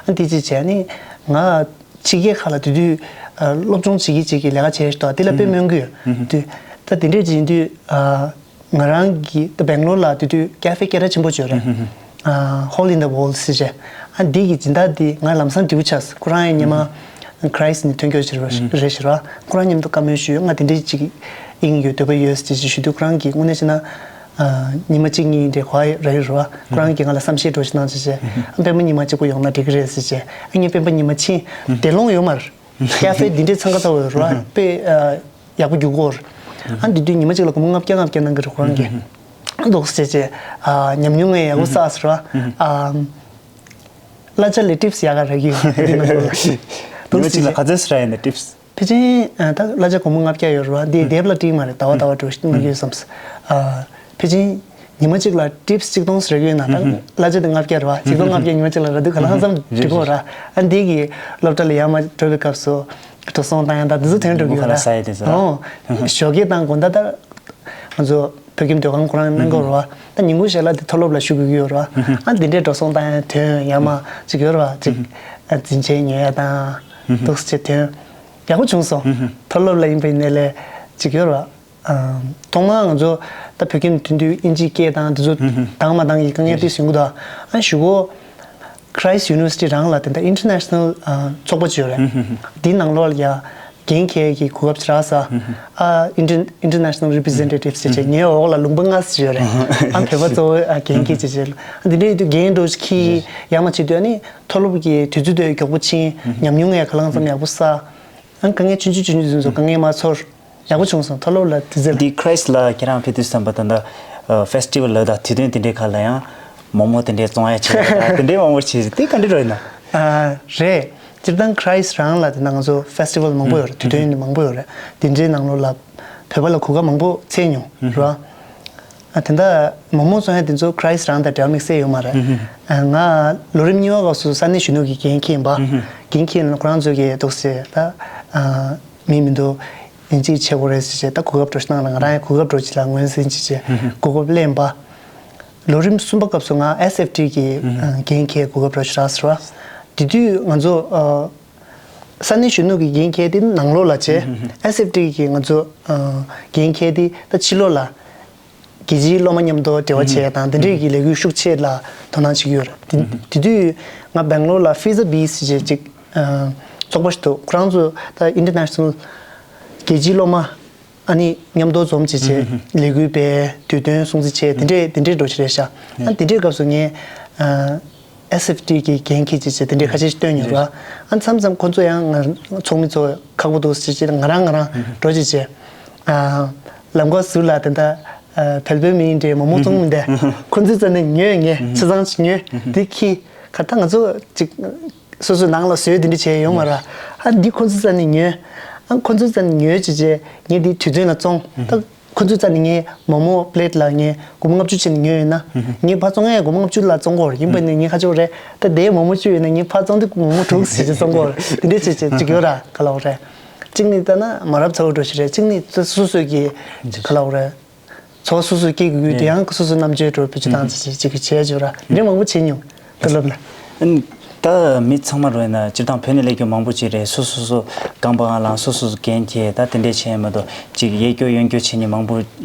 ཨ། དེ་ཅིག་བྱས་ནི་ང་ཕྱི་རྒྱལ་ཁག་ལ་དེ་དུས་ཨ། སློབ་སྦྱོང་བྱེད་ཀྱི་བྱེད་ཀྱི་ལས་ཀ་བྱས་ཤག་དེ་ལ་དཔེ་སྨོན་གྱི་ཡོད། དུས་ད་དེ་འདྲས་ཅིག་ཡིན་དུས་ཨ། ང་རང་གི་ད་སྦེང་ལོར་ལ་དེ་དུས་ཀེ་ཧྥེ་སྐད་གྲགས་ཆེན་པོ་ཅིག་ཡོད་རེད། ཨ། Hole in the Wall ཟེར་བྱས། ཨ། འདི་གི་སྦྱིན་བདག་འདི་ང་ལམ་སང་འབྲེལ་བ་ཆགས། ཁོ་རང་ཡང་སྔོན་མ་ Christ ནས་ཐོན་སྐྱོད་བྱས་རེད་ཞུ་ར། ཁོ་རང་མཉམ་དུ་བཀའ་མོལ་ཞུས། ང་དེ་འདྲའི་ཅིག་ཨིན་ཡོད། འདོད་པ་ཡོད་ཅེས་ཞུ་དུས། ཁོ་རང་གིས་དངོས་གནས་བྱས་ན་ཉི་མ་གཅིག་གཉིས་འདྲའི་གོ་བ་རག་ཡོད་རེད་བ། ཁོ་རང་གིས་ང་ལ་བསམ་ཤེས་འདྲ་ཞིག་གནང་བྱས་བྱས། ཨ། སྤེན་པ་ཉི་མ་གཅིག་པོ་ཡོང་ན་འགྲིག་གི་རེད་ཟེར་བྱས། ཨ། ངས་སྤེན་པ་ཉི་མ་ཕྱིན། དེ་ལོང་ཡོད་མ་རེད། ཀ་ཧྥེ་འདི་འདྲའི་འཚང་ཁ་ཚ་བོ་ཡོད་རེད་བ། དཔེ་ཨ་ཡག་པོ་རྒྱུག་གོ་རེད། ཨ། འདི་དུས་ཉི་མ་གཅིག་ལ་སྒོར་མོ་ལྔ་བརྒྱ་ལྔ་བརྒྱ་གནང་གི་རེད་ཁོ་རང་གིས། འདུག་ཟེར་བྱས། ཨ། ཉམས་མྱོང་ངས་ཡག་པོ་བསགས་ཟེར་བ། ཨ། གླ་ཆ་ལས་ཊིབ་སི་ཡག་ག་རག་གི་ཡོད་འདི་ནང་ལོགས་ལ། ཉི་མ་གཅིག་ལ་ག་ཚོད་ཟེར་ཡིན་ན་ཊིབ་སི། ཕལ་ཆེར་ཨ་ད་གླ་ཆ་སྒོར་མོ་ལྔ་བརྒྱ་ཡོད་རེད་བ། འདི་དེབ་ལ་སྤྲད་མ་རེད། ཟླ་བ་ཟླ་བ་འགྲོ་ཞིག་མ་གི་ཡོད་བསམས། ཨ། ཕལ་ཆེར་ཉི་མ་གཅིག་ལ་ཊིབ་སི་གཅིག་སྟོང་ཟེར་གི་ཡོད་ན། ད་གླ་ཆ་དེ་ལྔ་བརྒྱ་རེད་བ། གཅིག་སྟོང་ལྔ་བརྒྱ་ཉི་མ་གཅིག་ལ་རག་དུས་ག་ལ་ཧང་སང་འགྲིག་གི་རེད། ཨ། འདི་གི་སློབ་གྲྭ་ལ་ཡར་མར་འགྲོ་བའི་སྐབས་སུ་འགྲོ་སོང་བཏང་ཡ་དང་འདི་ཚོ་དོན་འགྲོ་གི་ཡོད་ར། ཨོ། ཞོགས་ཀས་དང་དགོང་དག་ད་ང་ཚོ་བོད་ཁྱིམ་སྡོད་ཁང་ཁོ་རང་གནང་གི་ཡོད་རེད་བ། ད་ཉིན་གུང་ཞལ་ལག་དེ་མཐོ་སློབ་ལ་ཞུ་དགོས་ཀྱི་ཡོད་རེད་བ། ཨ། འདི་འདྲའི་འགྲོ་སོང་བཏང་ཡ་དོན་ཡར་མར་ཅིག་ཡོད་རེད་བ། ཅིག་ཨ། འཛིན་ཆས་ཉོ་ཡ་དང་འདུག་སེ་བྱས་དོན་ཡག་པོ་བྱུང་སོང་། མཐོ་སློབ་ལ་ཡིན་པ་ཡིན་ནའི་ལས་ཅིག་ཡོད་རེད་བ། ཨ། ཐོག་མར་ང་ཚོ་ད་བོད་ཁྱིམ་ཐོན་དུས་ཨིན་ཇིའི་སྐད་དང་དེ་ཚོ་དང་མ་དང་གི་དཀའ་ངལ་ཏོག་ཙམ་ཡོང་གི་འདུག་ཨ། གཞུག་གུ་Christ University རང་ལ་དེ་འདྲ་International ཨ་ཚོགས་པ་ཅིག་ཡོད་རེད། འདིའི་ནང་ལོགས་ལ་ཡ་འགན་འཁྱེར་གྱི་གོ་སྐབས་ཅིག་རག་སོང་། ཨ། Inter- International Representative ཟེར་བྱས། ངའི་འོག་ལ་ལུང་པ་ལྔ་ཙམ་ཡོད་རེད། ཨ། བོད་པ་གཙོ་བོ་ཨ་འགན་འཁྱེར་བྱས་བྱས། ཨ། འདི་འདྲ་ཡོད་དུས་འགན་འདྲ་ཞིག་འཁྱེར་ཡར་མར་བྱེད་དུས། ཨ་ནི་མཐོ་སློབ་ཀྱི་དུས་ཚོད་དེ་མགྱོགས་པོ་ཕྱིན། ཉམས་མྱོང་ཡང་གང་ལ་གང་འཚམ་ཡག་པོ་བསགས། ཨ། དཀའ་ངལ་ཆུང་ཆུང་ཆུང་ཆུང་ཚོ་དཀའ་ངལ་མར་ཚོར། ཡག་པོ་བྱུང་སོང་། མཐོ་སློབ་ལ་དུས་ཚོད། འདི་Christ ལ་ཁྱེད་རང་ཕེབས་དུས་ཙམ་པ་ད་ལྟ་ཨ་ཕེ་སི་ཊི་ཝལ་ལ་དང་དུས་སྟོན་དེ་འདྲའི་ཁག་ལ་ཡང་མོག་མོག་དེ་འདྲའི་བཙོང་ཡ་བྱས་ད་དེ་འདྲའི་མང་པོ་བྱས། དེ་ག་འདྲ་རེད་ན། ཨ། རེད། སྤྱིར་བཏང་Christ རང་ལ་དེ་ན་ང་ཚོ་ཕེ་སི་ཊི་ཝལ་མང་པོ་ཡོད་རེད། དུས་སྟོན་མང་པོ་ཡོད་རེད། དེ་འདྲའི་ནང་ལོགས་ལ་བོད་པ་ལ་གོ་སྐབས་མང་པོ་འཚོལ་མྱོང་རེད་བ། ཨ། དེ་འདྲ་མོག་མོག་བཙོང་ཡ་དེ་ཚོ་Christ རང་དང་འབྲེལ་བ་དམིགས་བསལ་ཡོད་མ་རེད། ཨ། ང་ལོ་རིམ་གཉིས་པ་སྐབས་སུ་ས་གནས་གཞོན་ནུ་གི་འགན་འཁྱེར་ཡིན་པ། འགན་འཁྱེར་ཡིན་ན་ཁོ་རང་ཚོ་གིས་འདུག་སེ་ད་ཨ་མི་མི་འདུག་ཡིན་གཅིག་བྱེད་དགོས་རེད་ཟེར་བྱས། ད་གོ་སྐབས་འདྲ་ཞིག་གནང་ལ། ང་རང་ཡང་གོ་སྐབས་འདྲ་ཅིག་ལ་ངོས་འཛིན་བྱས་བྱས་གོ་སྐབས་ལེན་པ། ལོ་རིམ་གསུམ་པ་སྐབས་སུ་ང་ཨེས་ཨེཕ་ཊི་གི་ཨ་འགན་འཁྱེར་གོ་སྐབས་འདྲ་ཞིག་རག་སོང་བ། དེ་དུས་ང་ཚོ་ཨ་ས་གནས་གཞོན་ནུ་གི་འགན་འཁྱེར་དེ་ནང་ལོགས་ལ་བྱས། ཨེས་ཨེཕ་ཊི་གི་ང་ཚོ་ཨ་འགན་འཁྱེར་དེ་ད་ཕྱི་ལོགས་ལ་རྒྱལ་སྤྱིའི་སློབ་མ་མཉམ་དུ་འབྲེལ་བ་བྱས་དང་དེ་འདྲས་ཀྱི་ལས་འགུལ་ཤུགས་ཆེ་ལ་དོ་སྣང་བྱེད་ཀྱི་ཡོད་རེད། དེ་དེ་དུས་ང་སྦེང་ལོར་ལ་ཕི་ཛ་བིས་ཟེར་བྱས་ཅིག་ཨ་ཚོགས་པ་ཞིག་འདུག་ཁོ་རང་ཚོ་ད་ཨིན་ཊར་ནེ་ཤ་ནལ་རྒྱལ་སྤྱིའི་སློབ་མ་ཨ་ནི་མཉམ་དུ་འཛོམས་བྱས་བྱས་ལས་འགུལ་སྤེལ། དུས་སྟོན་སྲུང་བརྩི་བྱས། དེ་འདྲས་དེ་འདྲས་འགྲོ་ཞིག་རེད་ཤག་ཨ་དེ་འདྲས་སྐབས་སུ་ངས་ཨ་ཨེས་ཨེཕ་ཊི་གི་འགན་འཁྱེར་བྱས་བྱས་དེ་འདྲས་ཁ་ཤས་ཤིག་བཏོན་ཡོད་ར། ཨ་མཚམས་མཚམས་ཁོ་ཚོ་ཡང་ང་ཚོགས་མི་ཚོ་ཁག་པོ་འདུག་ཟེར་བྱས་ང་རང་ང་རང་འགྲོ་བྱས་བྱས་ཨ་ལམ་ཁ་ཟུར་ལ་དེ་འདྲ་ཨ་བལ་པོའི་མི་འདྲས་མོག་མོག་བཙོང་མི་འདྲས་ཁོ་ཚོའི་རྩ་ནས་ཉོས། ངས་ཆ་ཚང་ཅིག་ཉོས། དེ་ཁྱེར་ག་ད་ང་ཚོ་ཅིག་སོ་སོའི་ནང་ལ་བཟོས་དེ་འདྲ་བྱས་ཡོང་མ་ར། ཨ་འདི་ཁོ་ཚོའི་རྩ་ནས་ཉོས། ཨ་ཁོ་ཚོའི་རྩ་ནས་ཉོས་བྱས་བྱས་ངས་འདི་དུས་སྟོན་ལ་བཙོང་། ད་ཁོ་ཚོའི་རྩ་ནས་ངས་མོག་མོག་པི་ལེ་ཊི་ལ་ངས་སྒོར་མོ་ལྔ་བཅུ་བྱས་ནས་ཉོས་ཡོད་ན། ངས་ཕར་བཙོང་ཡ་སྒོར་མོ་ལྔ་བཅུ་ལ་བཙོང་གི་ཡོད་རེད། ཡིན་པ་ནི་ངས་ཁ་ཕྱོགས་རེད། ད་དེའི་མོག་མོག་བཅུ་ཡོད་ན་ངས་ཕར་བཙོང་དུས་མོག་མོག་དྲུག་ཟེར་བྱས་བཙོང་གི་ཡོད་རེད། དེ་འདྲ་བྱས་བྱས་ཅིག་ཡོད་ར། ག་ལབ་དགོས་རེད། གཅིག་ནི་ལྟ་ན་མ་རབས་ཚ་བོ་འགྲོ་ཞིག་རེད། གཅིག་ནི་སོ་སོ་སོ་གི་ག་ལབ་དགོས་རེད། ཚོགས་སོ་སོ་སྐྱེ་དགོས་དུས་ཡང་སོ་སོ་རྣམ་དཔྱོད་འགྲོ་བེད་སྤྱོད་བཏང་ཚེ་ཅིག་བྱས་བྱོས་ར། འདི་མང་པོ་བྱས་མྱོང་། མཐོ་སློབ་ལ། ཨ་ནི་ད་མི་ཚང་མ་རོལ་ན་སྤྱིར་བཏང་བོད་ནས་སླེབས་མཁན་མང་པོ་ཅིག་རེད། སོ་སོ་སོ་རྐང་པ་སྒང་ལངས། སོ་སོ་སོ་འགན་འཁྱེར། ད་དེ་འདྲས་བྱས་མ་གཏོགས་ཅིག་གཡས་སྐྱོར་གཡོན་སྐྱོར་བྱེད་མཁན་མང་པོ་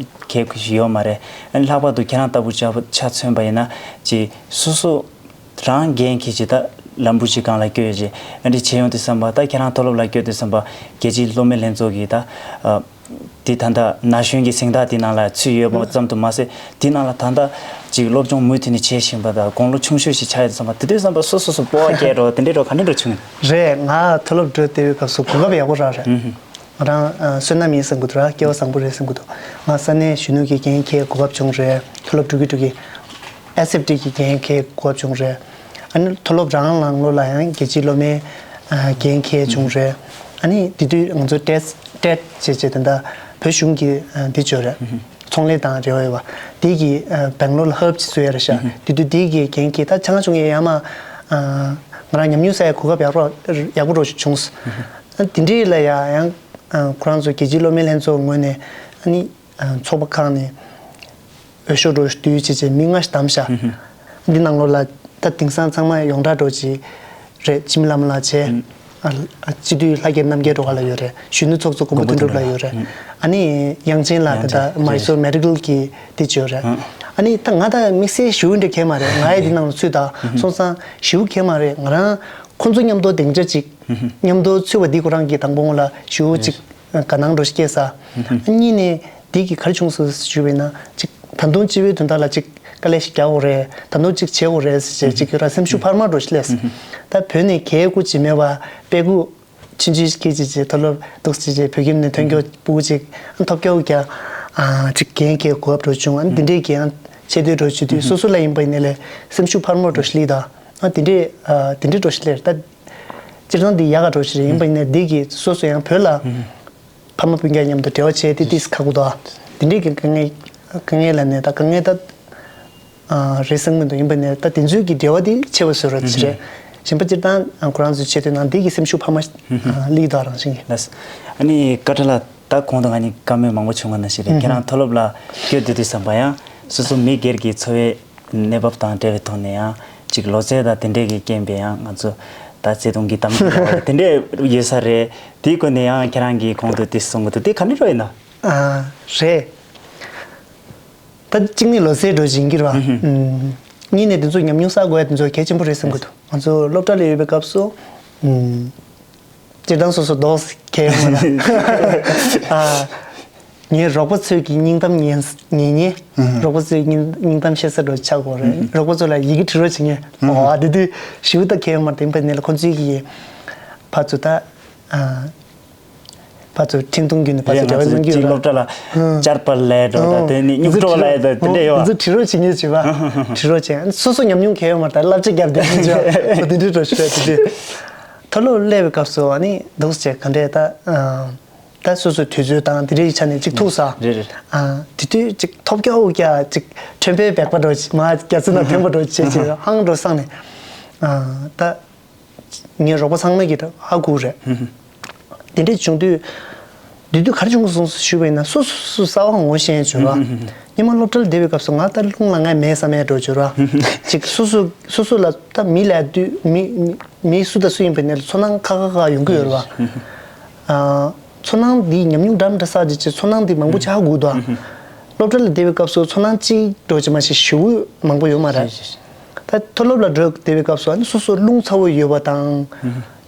གལ་ཁུ་ཞིག་ཡོད་མ་རེད། ཨ་ནི་ལྷག་པར་དུ་ཁྱེད་རང་ལྟ་བུ་ཆ་ཆ་མཚོན་པ་ཡིན་ན་ཅིག་སོ་སོ་རང་འགན་འཁྱེར་བྱས་ད་ལམ་བུ་ཅིག་སྒང་ལ་བསྐྱོད་བྱས་ཨ་འདྲས་བྱས་ཡོང་དུས་ཙམ་པ། ད་ཁྱེད་རང་མཐོ་སློབ་ལ་བསྐྱོད་དུས་ཙམ་པ་རྒྱལ་སྤྱིའི་སློབ་མའི་ལྷན་ཚོགས་ཀྱི་ད་ཨ། དེ་ད་ལྟ་ན་གཞོན་གྱི་གཟེངས་རྟགས་དེ་ནང་ལ་ཚུད་ཡོད་པ་ཙམ་དུ་མ་ཟད། དེ་ནང་ལ་ད་ལྟ་ཅིག་སློབ་སྦྱོང་མུ་མཐུད་ནས་བྱེད་བཞིན་པ་དང་། དགུང་ལོ་ཆུང་ཤོས་ཤིག་ཆགས་ཡོད་ཙམ་པ། དེ་དུས་ཙམ་པ་སོ་སོ་སོ་སྤོབས་པ་སྐྱེ་འགྲོ་དེ་འདྲའི་འགྲོ་ག་འདྲ་འགྲོ་བྱུང་། རེད། ང་མཐོ་སློབ་འགྲོ་བསྡད་པའི་སྐབས་སུ་གོ་སྐབས་ཡག་པོ་རག་རེད། ང་རང་ཨ་བསོད་ནམས་ཡིན་བསམ་གྱི་འདུག་ར། སྐལ་བ་བཟང་པོ་རེད་བསམ་གྱི་འདུག་ང་ས་གནས་གཞོན་ནུ་གི་འགན་འཁྱེར་གོ་སྐབས་བྱུང་རེད། མཐོ་སློབ་འགྲོ་གི་འགྲོ་གི་ཨེས་ཨེཕ་ཊི་གི་འགན་འཁྱེར་གོ་སྐབས་བྱུང་རེད། ཨ་ནི་མཐོ་སློབ་རང་ནང་ལོགས་ལ་ཡང་རྒྱལ་སྤྱིའི་སློབ་མའི་ཨ་འགན་འཁྱེར་བྱུང་རེད། ཨ་ནི་དེ་དུས་ང་ཚོ་ཊེཌ་ཊེཌ་ཅེས་བྱས་དེ་འདྲ་བོད་གཞུང་གི་ཨ་འདི་ཅིག་ཡོད་རེད། ཚོང་ལས་དང་འབྲེལ་བ་ཡོད་པ། དེ་གི་ཨ་སྦེང་ལོར་ལ་ཧབ་ཅིག་བཟོས་ཡོད་རེད་ཤག་དེ་དུས་དེ་གི་འགན་འཁྱེར། ད་ཆུང་ཆུང་ཡིན་ཡང་མ་ཨ་ང་རང་ཉམས་མྱོང་བསགས་ཡ་གོ་སྐབས་ཡག་པོ་ཡག་པོ་འདྲ་ཞིག་བྱུང་སོང་། ཨ་དེ་འདྲའི་ལ་ཡ་ཡང་ཨ་ཁོ་རང་ཚོ་རྒྱལ་སྤྱིའི་སློབ་མའི་ལྷན་ཚོགས་ངོས་ནས་ཨ་ནི། ཚོགས་པ་ཁག་ནས་འོས་ཤོག་འདྲ་བསྡུས་བྱས་བྱས་མི་ལྔ་ཞིག་བདམས་ཤག་འདི་ནང་ལོགས་ལ་ད་དེང་སང་ཚང་མ་ཡོངས་གྲགས་འདྲ་ཅིག་རེད། འཆི་མེད་ལྷ་མོ་ལགས་བྱས། ཨ་སྤྱི་འཐུས་ལྷ་རྒྱལ་རྣམ་རྒྱལ་འདྲ་ག་ལ་ཡོད་རེད། གཞོན་ནུ་ཚོགས་གཙོ་མགོན་པོ་དོན་གྲུབ་ལགས་ཡོད་རེད། ཨ་ནི་ཡང་ཅིན་ལགས། དེ་ད་མའི་སོར་མེ་ཌི་ཀལ་གི་དེ་ཅིག་ཡོད་རེད། ཨ་ནི་ད་ང་ད་དམིགས་བསལ་ཞེ་པོ་འདྲ་གང་ཡང་མ་རེད། ང་ཡི་འདི་ནང་ལ་ཚུད་ད་སོང་ཙང་ཞེ་པོ་གང་ཡང་མ་རེད། ང་རང་ ཁོང་ཚོ་མཉམ་དུ་སྡིངས་ཆ་གཅིག་མཉམ་དུ་ཚུད་པ་འདི་ཁོ་རང་གིས་དང་པོ་ལ་ཞེ་པོ་ཅིག་དགའ་སྣང་འདྲ་ཞིག་སྐྱེས་ས། གཉིས་ནས་འདི་གིས་ག་རེ་བྱུང་སོང་ཞུས་པ་ཡིན་ན་ཅིག་ད་དུང་སྤྱི་པའི་དོན་དག་ལ་ཅིག་དཀའ་ལས་ཤིག་རྒྱག་དགོས་རེད། ད་དུང་ཅིག་བྱེད་དགོས་རེད་ཟེར་ཅིག་ཡོད་ར། སེམས་ཤུགས་འཕར་མ་འདྲ་ཞིག་སླེབས་སོང་། ད་བོད་ནས་གད་སྐུ་ཅིག་མེད་པ་དཔེ་སྐུ་ཆུང་ཆུང་ཞིག་སྐྱེས་ཅིག་ཅིག་མཐོ་སློབ་འདུག་ཅིག་ཅིག་བོད་ཁྱིམ་ནས་ཐོན་སྐྱོ་སྤུ་གུ་ཅིག་ཐོབ་སྐྱོ་གི་ཅིག་འགན་འཁྱེར་དགོས་པ་འདྲ་བྱུང་། ཨ་ནི་འདི་འདྲའི་འགན་ཆེ་འདོད་འདྲ་བྱུང་དུས་སོ་སོ་ལ་ཡིན་པ་ཡིན་ནའི་ལས་སེམས་ཤུགས་འཕར་མ་འདྲ་ཞིག་སླེབས་ད། ཨ་འདི་འདྲའི་ཨ་འདི་འདྲའི་འདྲ་ཞིག་སླེབས་ད། སྤྱིར་བཏང་འདི་ཡག་ག་འདྲ་ཞིག་རེད། ཡིན་པ་ཡིན་ནའི་འདི་གིས་སོ་སོ་ཡང་བོད་ལ་ཕ་མ་སྤུན་ཀྱག་མཉམ་དུ་འབྲེལ་བ་བྱས་ཏེ་ཏིས་ཁག་པོ་འདུག་འདི་འདྲའི་གི་དཀའ་ངལ་དཀའ་ངལ་ལ་ནས་ད་དཀའ་ངལ་ད་ཨ་རེད་བསམ་གི་འདུག་ཡིན་པ་ནས་ད་དེ་ཚོའི་གི་འབྲེལ་བ་དེ་ཆེ་བ་བཟོ་རོགས་བྱེད་རེད། གཞན་པ་སྤྱིར་བཏང་ཨ་ཁོ་རང་ཚོའི་ཆེད་དོན་ནང་འདི་གི་སེམས་ཤུགས་འཕར་མ་ཨ་སླེབས་ཡོད་རང་བཞིན་གྱི། ལགས། ཨ་ནི་ཀ་ཁྲ་ལགས། ད་གོང་དུ་ང་གཉིས་བཀའ་མོལ་མང་པོ་བྱུང་བ་ནང་བཞིན་རེད། ཁྱེད་རང་མཐོ་སློབ་ལ་བསྐྱོད་བསྡད་དུས་ཙམ་པ་ཡང་སོ་སོ་མི་སྒེར་གྱི་འཚོ་བའི་གནས་བབ་དང་འབྲེལ་བའི་ཐོག་ནས་ཡང་ཅིག་ལོ་ཚད་དང་དེ་འདྲས་ཀྱི་རྐྱེན་པས་ཡང་ང་ཚོ་ད་བརྩེ་དུང་གི་གཏམ་རྒྱུད་དེ་འདྲས་ཡོད་ས་རེད། དེའི་སྒོ་ནས་ཡང་ཁྱེད་རང་གིས་གོང་དུ་དེ་གསུང་གི་འདུག་དེ་ག་འདྲ་རོ་ཡིན་ན། ཨ་རེད། ད་གཅིག་ནི་ལོ་ཚད་འགྲོ་བཞིན་གྱི་རེད་བ། ཨུམ། གཉིས་ནས་དེ་ཚོ་ཉམས་མྱོང་བསགས་དགོས་ཡ་དེ་ཚོ་གལ་ཆེན་པོ་རེད་བསམ་གྱི་འདུག་ང་ཚོ་སློབ་གྲྭ་ལ་ཡོད་པའི་སྐབས་སུ། ཨུམ། སྤྱིར་བཏང་སོ་སོ་རྡོག་ཁྱེར་ཡོང་བ་ལ། ཨ། ངའི་རོགས་པ་ཚོས་ཀྱི་སྙིང་གཏམ་ཉན་ཉན་ཉན། ཨུམ། རོགས་པ་ཚོས་སྙིང་སྙིང་གཏམ་བཤད་ས་འགྲོ་ཆགས་དགོས་རེད། ཨུམ། རོགས་པ་ཚོ་ལ་ཡི་གེ་བྲི་རོགས་བྱེད་ངེས། ཨུམ། ཨོ་ཨ་དེ་དུས་ཞིབ་ཏུ་ཁྱེར་ཡོང་མ་དེ་འབད་ནས་ལ་ཁོ་ཚོས་ཀྱི་ཕར་ཚུར་ད། ཨ། ཕར་ཚུར་འཕྲིན་ཐུང་བརྒྱུད་ནས་ཕར་ཚུར་འབྲེལ་བ་ཡོང་གི་ཡོད་ར། སློབ་གྲྭ་ལ་ཨང་། བཅར་པ་ལས་འགྲོ་ད་ཨང་། དེ་ནི་སྨྱུག་གྲོགས་ལ་ཡོད་ད་དེ་འདྲ་ཡོད་ཨང་། དེ་ཚོ་བྲི་རོགས་བྱེད་ངེས་བྱེད་པ། བྲི་རོགས་བྱེད། སོ་སོ་ཉམས་མྱོང་གལ་ཡོད་མ་རེད་ད་བསླབ་བྱ་བརྒྱབ་བསྡད་ཀྱི་ཡོད། དེ་འདྲའི་འགྲོ་ཤི་རེད་དེ་དུས། མཐོ་སློབ་སླེབས་པའི་སྐབས་སུ་ཨ་ནི་འདུག་སེ་ག་འདྲས་ད་ཨང་། ད་སོ་སོའི་དུས་ཚོད་དང་དེ་འདྲའི་ཆ་ནས་ཅིག་ཐུག་ས། རེད་རེད། ཨང་། དེ་དུས་ཅིག་ཐོབ་རྒྱག་འུ་རྒྱག་ཅིག་ཁྲོན་པའི་སྦལ་པ་འགྲོ་ཅིག་མ་རྒྱ་མཚོ་ནང་འཐེན་པ་འགྲོ་བྱེད་ཅིག་ཧང་འགྲོ་སང་ནས། ཨང་། ད། ངའི་རོགས་པ་ཚང་མ་གིས་ཧ་གོ་རེད། དེ་འདྲས་བྱུང་དུས། དེ་དུས་ག་རེ་བྱུང་སོང་ཞུས་པ་ཡིན་ན་སོ་སོ་སོ་གསར་པ་ངོ་ཤེས་བྱུང་བ། སྔོན་མ་སློབ་གྲྭར་བསྡད་པའི་སྐབས་སུ་ང་ད་རླུང་ལ་ངས་མེད་བསམ་ཡས་འགྲོ་བྱུང་ར། ཅིག་སོ་སོ་སོ་སོ་ལ་ད་མི་ལ་དུས་མི་མི་སུ་དང་སུ་ཡིན་པ་ནས་ཚོར་སྣང་ཁ་ཁ་ཁ་ཡོང་གི་ཡོད་རེད་བ། ཚོར་སྣང་འདི་ཉམས་མྱོང་འདྲ་མི་འདྲ་བསགས་ཀྱི་ཅིག་ཚོར་སྣང་འདི་མང་པོ་ཆགས་དགོས་འདུག་སློབ་གྲྭ་ལ་བསྡད་པའི་སྐབས་སུ་ཚོར་སྣང་གཅིག་འགྲོ་ཅིག་མ་ཤེས་ཞེ་པོ་མང་པོ་ཡོད་མ་རེད། ད་མཐོ་སློབ་ལ་འགྲོ་བསྡད་པའི་སྐབས་སུ་ཨ་ནི་སོ་སོ་རླུང་ཚ་པོ་ཡོད་པ་དང་།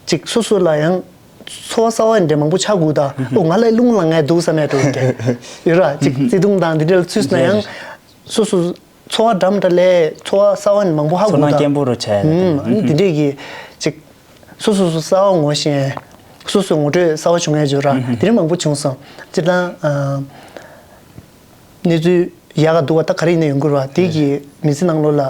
ཅིག་སོ་སོ་ལ་ཡང་ཚོར་བ་གསར་པ་འདྲ་མང་པོ་ཆགས་དགོས་ད། ཨོ་ང་ལ་རླུང་ལ་ངས་འདུག་བསམ་ཡས་འགྲོ་གི་ཡོད་ར། ཅིག་བརྩེ་དུང་དང་འདི་འདྲ་ལ་ཚུད་སོང་ན་ཡང་། སོ་སོ་ཚོར་བ་འདྲ་མི་འདྲ་ལས་ཚོར་བ་གསར་པ་ནི་མང་པོ་ཧ་གོ་ཚོར་སྣང་ད། སྐྱེན་པོ་རུ་ཆགས་ཡ་ཨུམ། ཨ་ནི་དེ་འདྲས་ཀྱི་ཅིག་སོ་སོ་སོ་གསར་པ་ངོ་ཤེས། སོ་སོ་ངོ་སྤྲོད་གསར་པ་བྱུང་ཡ་བརྗོད་ར་དེ་རིང་མང་པོ་བྱུང་སོང་། སྤྱིར་བཏང་། གནས་ཚུལ་ཡག་ག་སྡུག་ག་ད་ག་རེ་ཡིན་ན་ཡོང་གི་རེད་བ། དེ་གི་མི་ཚེ་ནང་ལོགས་ལ་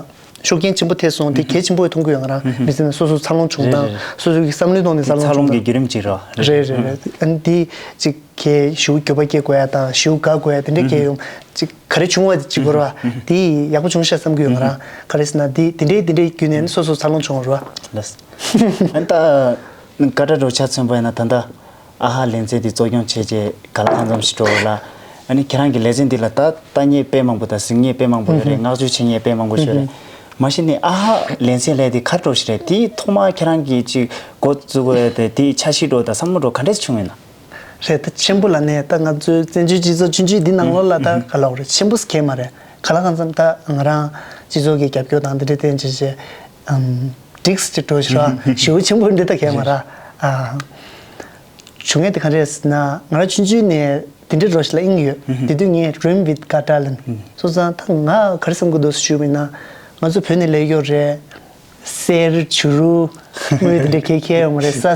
ཤུགས་རྐྱེན་ཆེན་པོ་ཐེབས་སོང་། དེ་གལ་ཆེན་པོ་མཐོང་གི་ཡོད་ང་རང་། མི་ཚེ་ནང་སོ་སོ་འཚར་ལོངས་བྱུང་དང་སོ་སོ་གི་བསམ་བློའི་ཐོག་ནས་འཚར་ལོངས་བྱུང་དང་། འཚར་ལོངས་ཀྱི་བརྒྱུད་རིམ་ཅིག་རེད་བ། རེད་རེད་རེད། ཨ་ནི་དེ་ཅིག་གལ་ཞེ་པོ་འགྱོད་པ་སྐྱེ་དགོས་ཡ་དང་ཞེ་པོ་དགའ་དགོས་ཡ་དེ་འདྲ་གལ་ཡོང་། ཅིག་ག་རེ་བྱུང་བ་ཅིག་དགོས་རེད་བ། དེ་ཡག་པོ་བྱུང་ཤག་བསམ་གི་ཡོད་ང་རང་། ག་རེ་ཟེར་ན་དེ་དེ་འདྲའི་དེ་འདྲའི་བརྒྱུད་ནས་ནི་སོ་སོ་འཚར་ལོངས་བྱུང་བ་རེད་བ། ལགས། ཨ་ནི་ད་ཀ་ཏ་རུ་ཆ་མཚོན་པ་ཡིན་ན་ད་ལྟ་ཨ་ཧ་ལེ་ཚན་འདི་གཙོ་སྐྱོང་བྱས་རྗེས་ག་ལ་གང་འཚམ་ཞིག་འགྲོ་ལ། ཨ་ནི་ཁྱེད་རང་གི་ལེ་ཚན་འདི་ལ་ད་ལྟ་མཁན་དཔེ་མང་པོ་དང་གཟིགས་མཁན་དཔེ་མང་པོ་ཡོད་རེད། བསྔགས་བརྗོད་བྱེད་མཁན་དཔེ་མང་པོ་ཡོད་རེད། མ་གཞི་ནས་ཨ་ཧ་ལེ་ཚན་ལས་འདི་ག་རེ་འགྲོ་ཞིག་རེད། དེའི་ཐོག་མ་ཁྱེད་རང་གིས་ཅིག་འགོ་བཙུགས་དགོས་དེ་དེའི་འཆར་གཞི་འགྲོ་དང་བསམ་བློ་འགྲོ་ག་འདྲས་བྱུང་ཡོད་ན། རེད། ད་ཆེན་པོ་ལ་ནས་ད་ང་ཚོའི་བཙན་བྱོལ་སྤྱི་ཚོགས་ཆུང་ཆུང་འདི་ནང་ལོགས་ལ་ད་ག་ལབ་དགོས་རེད། ཆེན་པོ་ཟེར་མཁན་མ་རེད། ག་ལ་གང་འཚམ་ད་ང་རང་སྤྱི་ཚོགས་ཀྱི་རྒྱབ་སྐྱོར་དང་འདི་འདྲའི་རྟེན་ཅིག་བྱས། ཨམ། འགྲིག་སེ་འགྲོ་ཞིག་ར་ཞེ་པོ་ཆེན་པོ་འདི་ད་གས་མ་ར། ཨ། བྱུང་ཡས་དེ་ག་རེ་རེད་ཟེར་ན་ང་རང་ཆུང་ཆུང་ནས་དེ་འདྲའི་རོ་ཞིག་ལ་དབྱིངས་ཡོད། དེ་དུས་ངས་Dream with Got Talent། སོང་ཙང་ད་ང་ག་རེ་བསམ་གི་འདུག་ཞུས་པ་ཡིན་ན་ང་ཚོ་བོད་ནས་སླེབས་ཡོད་རེད། གསེར་བྱུ་རུ་དངུལ་དེ་འདྲ་གས་ཁྱེར་ཡོང་མ་རེད། ས་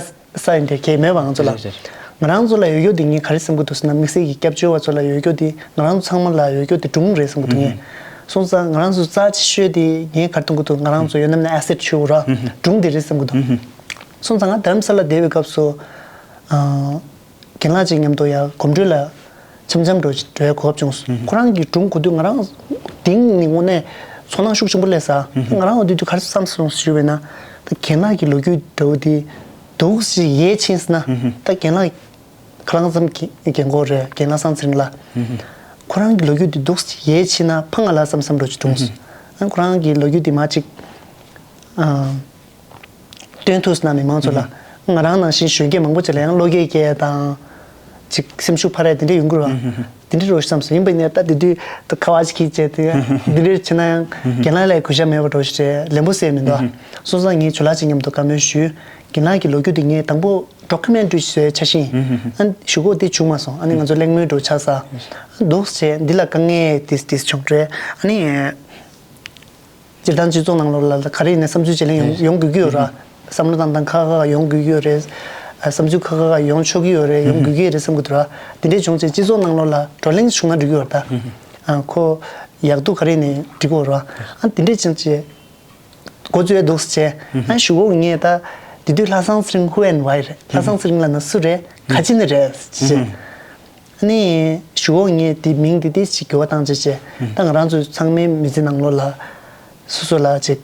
ས་ཡིན་འདྲ་གས་མེད་པ་ང་ཚོ་ལ། རེད་རེད། ང་རང་ཚོ་ལ་ཡོད་རྒྱུ་དེ་ངས་ག་རེ་བསམ་གི་འདུག་ཟེར་ན་དམིགས་བསལ་གྱི་སྐྱབས་བཅོལ་བ་ཚོ་ལ་ཡོད་རྒྱུ་དེ་ང་རང་ཚོ་ཚང་མ་ལ་ཡོད་རྒྱུ་དེ་སྒྲུང་རེད་བསམ་གི་འདུག་ངས། སོང་ཙང་ང་རང་ཚོ་རྩ་ཆེ་ཤོས་དེ་ངས་ག་རེ་མཐོང་གི་འདུག་ང་རང་ཚོ་ཡོད་ནམ་ན་asset་ཆེ་བོ་ར་སྒྲུང་དེ་རེད་བསམ་གི་འདུག་སོང་ཙང་ང་རྡ་རམ་ས་ལ་བསྡད་པའི་སྐབས་སུ། རྒན་ལགས་ཅིག་མཉམ་དུ་ཡར་གོམ་བགྲོད་ལ་འཆམ་འཆམ་འགྲོ་འགྲོ་ཡ་གོ་སྐབས་བྱུང་སོང་། ཁོ་རང་གི་སྒྲུང་གོ་དུས་ང་རང་དེང་ནི་དངོས་གནས་ཚོར་སྣང་ཤུགས་ཆེན་པོ་སླེབས་ས། ང་རང་འོ་དུས་དུས་ག་རེ་བསམ་སོང་ཞུས་པས་ན། ད་རྒན་ལགས་ཀྱི་ལོ་རྒྱུས་འདྲ་བོ་དེ་འདུག་ཞིག་ཡས་ཕྱིན་ཟིན་ན། ད་རྒན་ལགས་ཁ་ལང་ཙམ་རྒན་གོག་རེད། རྒན་ལགས་སང་ཚེ་རིང་ལགས། ཁོ་རང་གི་ལོ་རྒྱུས་དེ་འདུག་ཞིག་ཡས་ཕྱིན་ན་ཕ་ང་ལ་བསམ་བསམ་འགྲོ་ཅིག་འདུག་ཟིན། ཁོ་རང་གི་ལོ་རྒྱུས་དེ་མ་ཅིག་སྟོན་ཐུབ་སོང་ན་མི་མང་ཚོ་ལ། ང་རང་ནང་བཞིན་གཞོན་སྐྱེས་མང་པོ་ཅིག་ལ་ཡང་བློ་སྐྱེད་སྐྱེ་ཡ་དང་། ཅིག་སེམས་ཤུགས་འཕར་ཡ་དེ་འདྲ་ཡོང་གི་རེད་བ། དེ་འདྲ་རོ་བསམ་སོང་། ཡིན་པ་ཡིན་ནའི་ད་དེ་དུས་ད་ཁ་བ་ཅིག་གིས་བྱས་ཏེ་འདི་འདྲ་བྱས་ན་ཡང་རྒན་ལགས་ལ་གུས་ཞབས་མེད་པ་འདྲ་ཞིག་རེད། ལན་པོ་གསལ་མི་འདུག་བ། སོང་ཙང་ངས་ཇོ་ལགས་ཅིག་མཉམ་དུ་བཀའ་མོལ་ཞུས། རྒན་ལགས་ཀྱི་ལོ་རྒྱུས་དེ་ངས་དང་པོ་ཌོ་ཀུ་མེན་ཊི་རི་བཟོས་ཆ་ཤིང་། ཨ་གཞུག་གུ་དེ་བྱུང་མ་སོང་། ཨ་ནི་ང་ཚོ་གླེང་མོལ་འགྲོ་ཆགས་ས་འདུག་བྱས། འདི་ལ་དཀའ་ངལ་དེ་དེ་བྱུང་རེད། ཨ་ནི་སྤྱིར་བཏང་སྤྱི་ཚོགས་ནང་ལོགས་ལ་ག་རེ་ཡིན་ན་བསམ་ཚུལ་བརྗེ་ལེན་ཡོང་ཡོང་དགོས་ཀྱི་ཡོད་ར། བསམ་བློ་བཏང་སྟངས་ཁག་ཁག་ཡོང་དགོས་ཀྱི་ཡོད་རེད། བསམ་ཚུལ་ཁག་ཁག་ཡོང་ཆོག་གི་ཡོད་རེད། ཡོང་དགོས་ཀྱི་རེད་བསམ་གྱི་འདུག་ར། དེ་འདྲས་བྱུང་ཚེ་སྤྱི་ཚོགས་ནང་ལོགས་ལ་བགྲོ་གླེང་བྱུང་ན་འགྲིག་གི་ཡོད་ར། ད་ཁོ་ཡག་སྡུག་ག་རེ་ནས་འགྲིག་གི་ཡོད་ར། ཨ་དེ་འདྲས་བྱུང་ཚེ་འགོ་བཙུགས་འདུག་ཟེར་བྱས། ཨ་གཞུག་གུ་ངས་ད་དེ་དུས་ལྷ་བཟང་ཚེ་རིང་ཧུ་ཨེན་ཝའི་རེད། ལྷ་བཟང་ཚེ་རིང་ལབ་ན་སུ་རེད། ག་ཅི་ནས་རེད་ཟེར་བྱས། ཨ་ནི་གཞུག་གུ་ངས་དེ་མིང་དེ་དེ་ཞིག་འགྱུར་བ་བཏང་བྱས་བྱས། ད་ང་རང་ཚོ་ཚང་མའི་མི་ཚེ་ནང་ལོགས་ལ་སོ་སོ་ལ་ཅིག་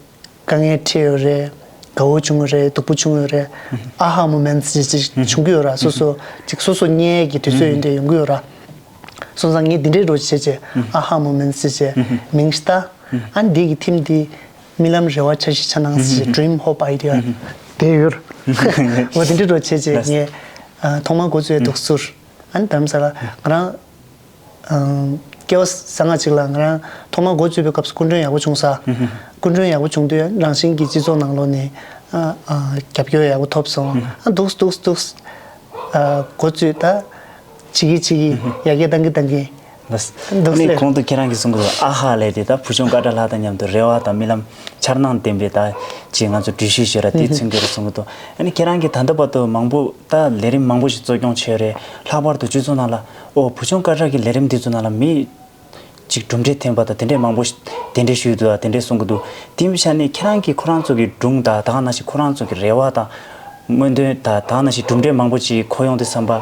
དཀའ་ངལ་འཕྲད་ཡོད་རེད། དགའ་བོ་བྱུང་ཡོད་རེད། སྡུག་པོ་བྱུང་ཡོད་རེད། ཨ་ཧ་མོ་མེན་ཊི་ཅིག་ཅིག་བྱུང་གི་ཡོད་ར། སོ་སོ་ཅིག་སོ་སོ་རྙེད་ཀྱི་དུས་ཚོད་ཡིན་དེ་ཡོང་གི་ཡོད་ར། སོང་ཙང་ངས་འདི་འདྲའི་རོ་བྱས་བྱས། ཨ་ཧ་མོ་མེན་ཊི་ཅིག་བྱས་མིང་ཞིག་བཏགས། ཨ་འདི་གི་ཐིམ་དེ་རྨི་ལམ་རེ་བ་འཆར་གཞི་འཆར་སྣང་ཟེར། Dream Hope Idea། དེ་ཡོད། འོ་དེ་འདྲའི་རོ་བྱས་བྱས་ངས་ཨ་ཐོག་མར་འགོ་བཙུགས་འདུག་ཟེར། ཨ་ནི་དྷ་རམ་ས་ལ་ང་རང་ཨ་སྐལ་བ་བཟང་ང་ཅིག་ལ་ང་རང་ཐོག་མར་འགོ་བཙུགས་པའི་སྐབས་སུ་སྐུ་མགྲོན་ཡག་པོ་བྱུང་ས། སྐུ་མགྲོན་ཡག་པོ་བྱུང་དུས་རང་བཞིན་གྱིས་སྤྱི་ཚོགས་ནང་ལོགས་ནས་ཨ་ཨ་རྒྱབ་སྐྱོར་ཡག་པོ་ཐོབ་སོང་། ཨ་འདུག་འདུག་འདུག་ཨ་འགོ་བཙུགས་ད། བྱེད་ཀྱི་བྱེད་ཀྱི་ཡར་རྒྱས་བཏང་གི་བཏང་གི། ལགས། འདུག་ཨ་ནི་ཟེར། གོང་དུ་ཁྱེད་རང་གིས་གསུང་གི་འདུག་ཨ་ཧ་ལབ་དེ་ད་བུ་ཆུང་ཀ་ཏྲ་ལགས་དང་མཉམ་དུ་རེ་བ་དང་རྨི་ལམ་འཆར་སྣང་ལྡན་པའི་ད་ཅིག་ང་ཚོ་འགྲུལ་བཞུད་ཞུ་ར་དེ་མཚོན་གྱི་རེད་གསུང་གི་འདུག་ཨ་ནི་ཁྱེད་རང་གིས་ད་ལྟ་བར་དུ་མང་པོ་ད་ལས་རིམ་མང་པོ་ཞིག་གཙོ་སྐྱོང་བྱས་རེད། ལྷག་པར་དུ་སྤྱི་ཚོགས་ནང་ལ་ཨོ་བུ་ཆུང་ཀ་ཏྲ་གི་ལས་རིམ་འདི་ཚོ་ནང་ལ་མི་ཅིག་གྲུབ་འབྲས་ཐོན་པ་དང་དེ་འདྲས་མང་པོ་ཞིག་གདན་འདྲེན་ཞུས་འདུག་ཨ་དེ་འདྲས་གསུང་གི་འདུག་དེ་མི་ཆ་ནས་ཁྱེད་རང་གིས་ཁོ་རང་ཚོ་གི་སྒྲུང་དང་ད་ག་ནང་བཞིན་ཁོ་རང་ཚོ་གི་རེ་བ་དང་སྨོན་འདུན་དང་ད་ག་ནང་བཞིན་གྲུབ་འབྲས་མང་པོ་ཅིག་གོ་ཡོང་དུས་ཙམ་པ།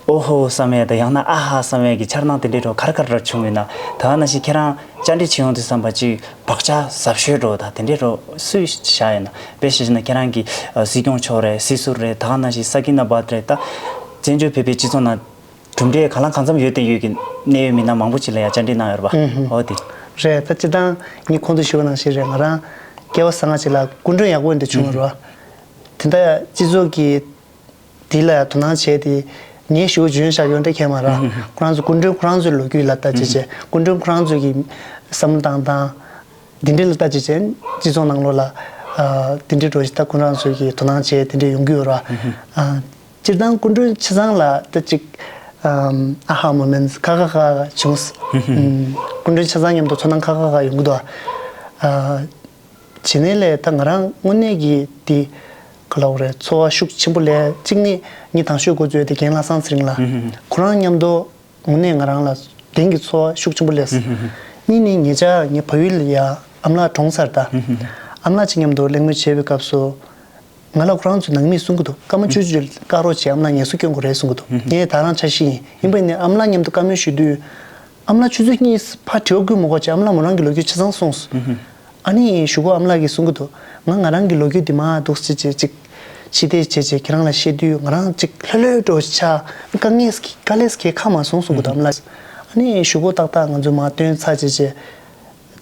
ཨོ་ཧོ་བསམ་ཡས་དང་ཡང་ན་ཨ་ཧ་བསམ་ཡས་ཀྱི་འཆར་སྣང་དེ་འདྲའི་རོ་ག་རེ་ག་རེ་བྱུང་ཡོད་ན། ད་ག་ནང་བཞིན་ཁྱེད་རང་བཅར་འདྲི་བྱེད་ཡོང་དུས་ཙམ་པ་ཅིག་བག་ཆགས་ཟབ་ཤོས་འགྲོ་དང་དེ་འདྲའི་རོ་སུས་བཞག་ཡོད་ན། དཔེ་བཞག་ན་ཁྱེད་རང་གི་ཨ་སྲིད་སྐྱོང་མཆོག་རེད། སྲིད་ཟུར་རེད། ད་ག་ནང་བཞིན་ས་ཀི་ན་བྷ་ཏ་རེད། ད་བཙན་བྱོལ་བོད་པའི་སྤྱི་ཚོགས་ནང་གྲུབ་འབྲས་གང་ལ་གང་འཚམ་ཡོད་དེ་ཡོད་ཀྱི་གནད་ཡོད་མི་སྣ་མང་པོ་ཅིག་ལ་ཡང་བཅར་འདྲི་གནང་ཡོད་རེད་པ། ཨུ་ཧུ། འོ་དེ། རེད། ད་སྤྱིར་བཏང་ངས་གོང་དུ་ཞུས་པ་ནང་བཞིན་རེད། ང་རང་སྐལ་བ་བཟང་ང་ཅིག་ལ་སྐུ་མགྲོན་ཡག་པོ་འདི་བྱུང་བ་རེད་པ། དེ་འདྲ་སྤྱི་ཚོགས་ཀྱི་དེ་ལ་དོ་སྣང་བྱས་ཏེ་ངས་ཞུ་བ་འཇོན་བཞག་ཡོད་འདྲ་ཁྱད་མ་ར། ཁོ་རང་ཚོ་སྐུ་མགྲོན་ཁོ་རང་ཚོའི་ལོ་རྒྱུས་ལ་ལྟ་ཅི་བྱས། སྐུ་མགྲོན་ཁོ་རང་ཚོའི་གི་བསམ་བློ་བཏང་སྟངས་འདི་འདྲ་ལ་ལྟ་ཅི་བྱས། སྤྱི་ཚོགས་ནང་ལོགས་ལ་ཨ་འདི་འདྲའི་འགྲོ་ཞིག་ད་ཁོ་རང་ཚོའི་གི་དོ་སྣང་བྱས་དེ་འདྲ་ཡོང་གི་ཡོད་ར། ཨ་སྤྱིར་བཏང་སྐུ་མགྲོན་ཆ་ཚང་ལ་ད་ཅིག་ཨམ་ཨ་ཧ་མོ་མེན་ཊི་ཁ་ཁ་ཁ་ཁ་བྱུང་། ཨམ་སྐུ་མགྲོན་ཆ་ཚང་མཉམ་དུ་ཚོར་སྣང་ཁ་ཁ་ཁ་ཁ་ཡོང་གི་འདུག་ཨ། བྱས་ནས་ལས་ད་ང་རང་དངོས་གནས་ཀྱི་དེ་ག་ལབ་དགོས་རེད། ཚོར་བ་ཤུགས་ཆེན་པོ་ལས་གཅིག་ནི་ངས་དང་ཤོས་འགོ་བཙུགས་དེ་རྒན་ལྷ་བཟང་ཚེ་རིང་ལགས། ཧུམ་ཧུམ། ཁོ་རང་མཉམ་དུ་དངོས་གནས་ང་རང་ལ་དེང་གི་ཚོར་བ་ཤུགས་ཆེན་པོ་སླེབས། ཧུམ་ཧུམ་ཧུམ། གཉིས་ནི་ངེད་ཅག་ངའི་བལ་ཡུལ་ལ་ཡ་ཨ་མ་ལགས་གྲོངས་ཚར་ད། ཧུམ་ཧུམ་ཧུམ། ཨ་མ་ལགས་ཅིག་མཉམ་དུ་གླེང་མོལ་བྱས་པའི་སྐབས་སུ། ང་ལ་ཁོ་རང་ཚོའི་ནང་མིས་གསུང་གི་འདུག་སྐར་མ་བཅུ་བཅུ་བཀག་རོགས་བྱེད། ཨ་མ་ལགས་ངལ་གསོ་སྐྱོན་དགོས་རེད་གསུང་གི་འདུག་ཧུམ་ཧུམ། ངས་ད་རང་འཆར་གཞི་ཡིན། ཡིན་པ་ཡིན་ནའི་ཨ་མ་ལགས་མཉམ་དུ་བཀའ་མོལ་ཞུ་དུས། ཨ་མ་ལགས་ཆུ་ཚོད་གཉིས་ཕར་དྲི་བ་བཀོད་མ་དགོས་བྱས་ཨ་མ་ལགས་མོ་རང་གི་ལོ་རྒྱུས་ཆ་ཚང་གསུངས། ཨ་ནི་གཞུག་གུ་ཨ་མ་ལགས་ཀྱིས་གསུང་གི་འདུག་ང་ང་རང་གི་ལོ་རྒྱུས་འདི་མར་འདུག་སེ་བྱས་བྱས་ཅིག་ཕྱི་བལྟས་བྱས་བྱས་ཁྱེད་རང་ལ་བཤད་དུས་ང་རང་ཅིག་ལྷོད་ལྷོད་འགྲོ་ཆགས། དཀའ་ངལ་དཀའ་ལས་གས་ཁ་མ་སོང་གསུང་གི་འདུག་ཨ་མ་ལགས། ཨ་ནི་གཞུག་གུ་ཏག་ཏག་ང་ཚོ་མར་བཏོན་ཚར་བྱས་བྱས་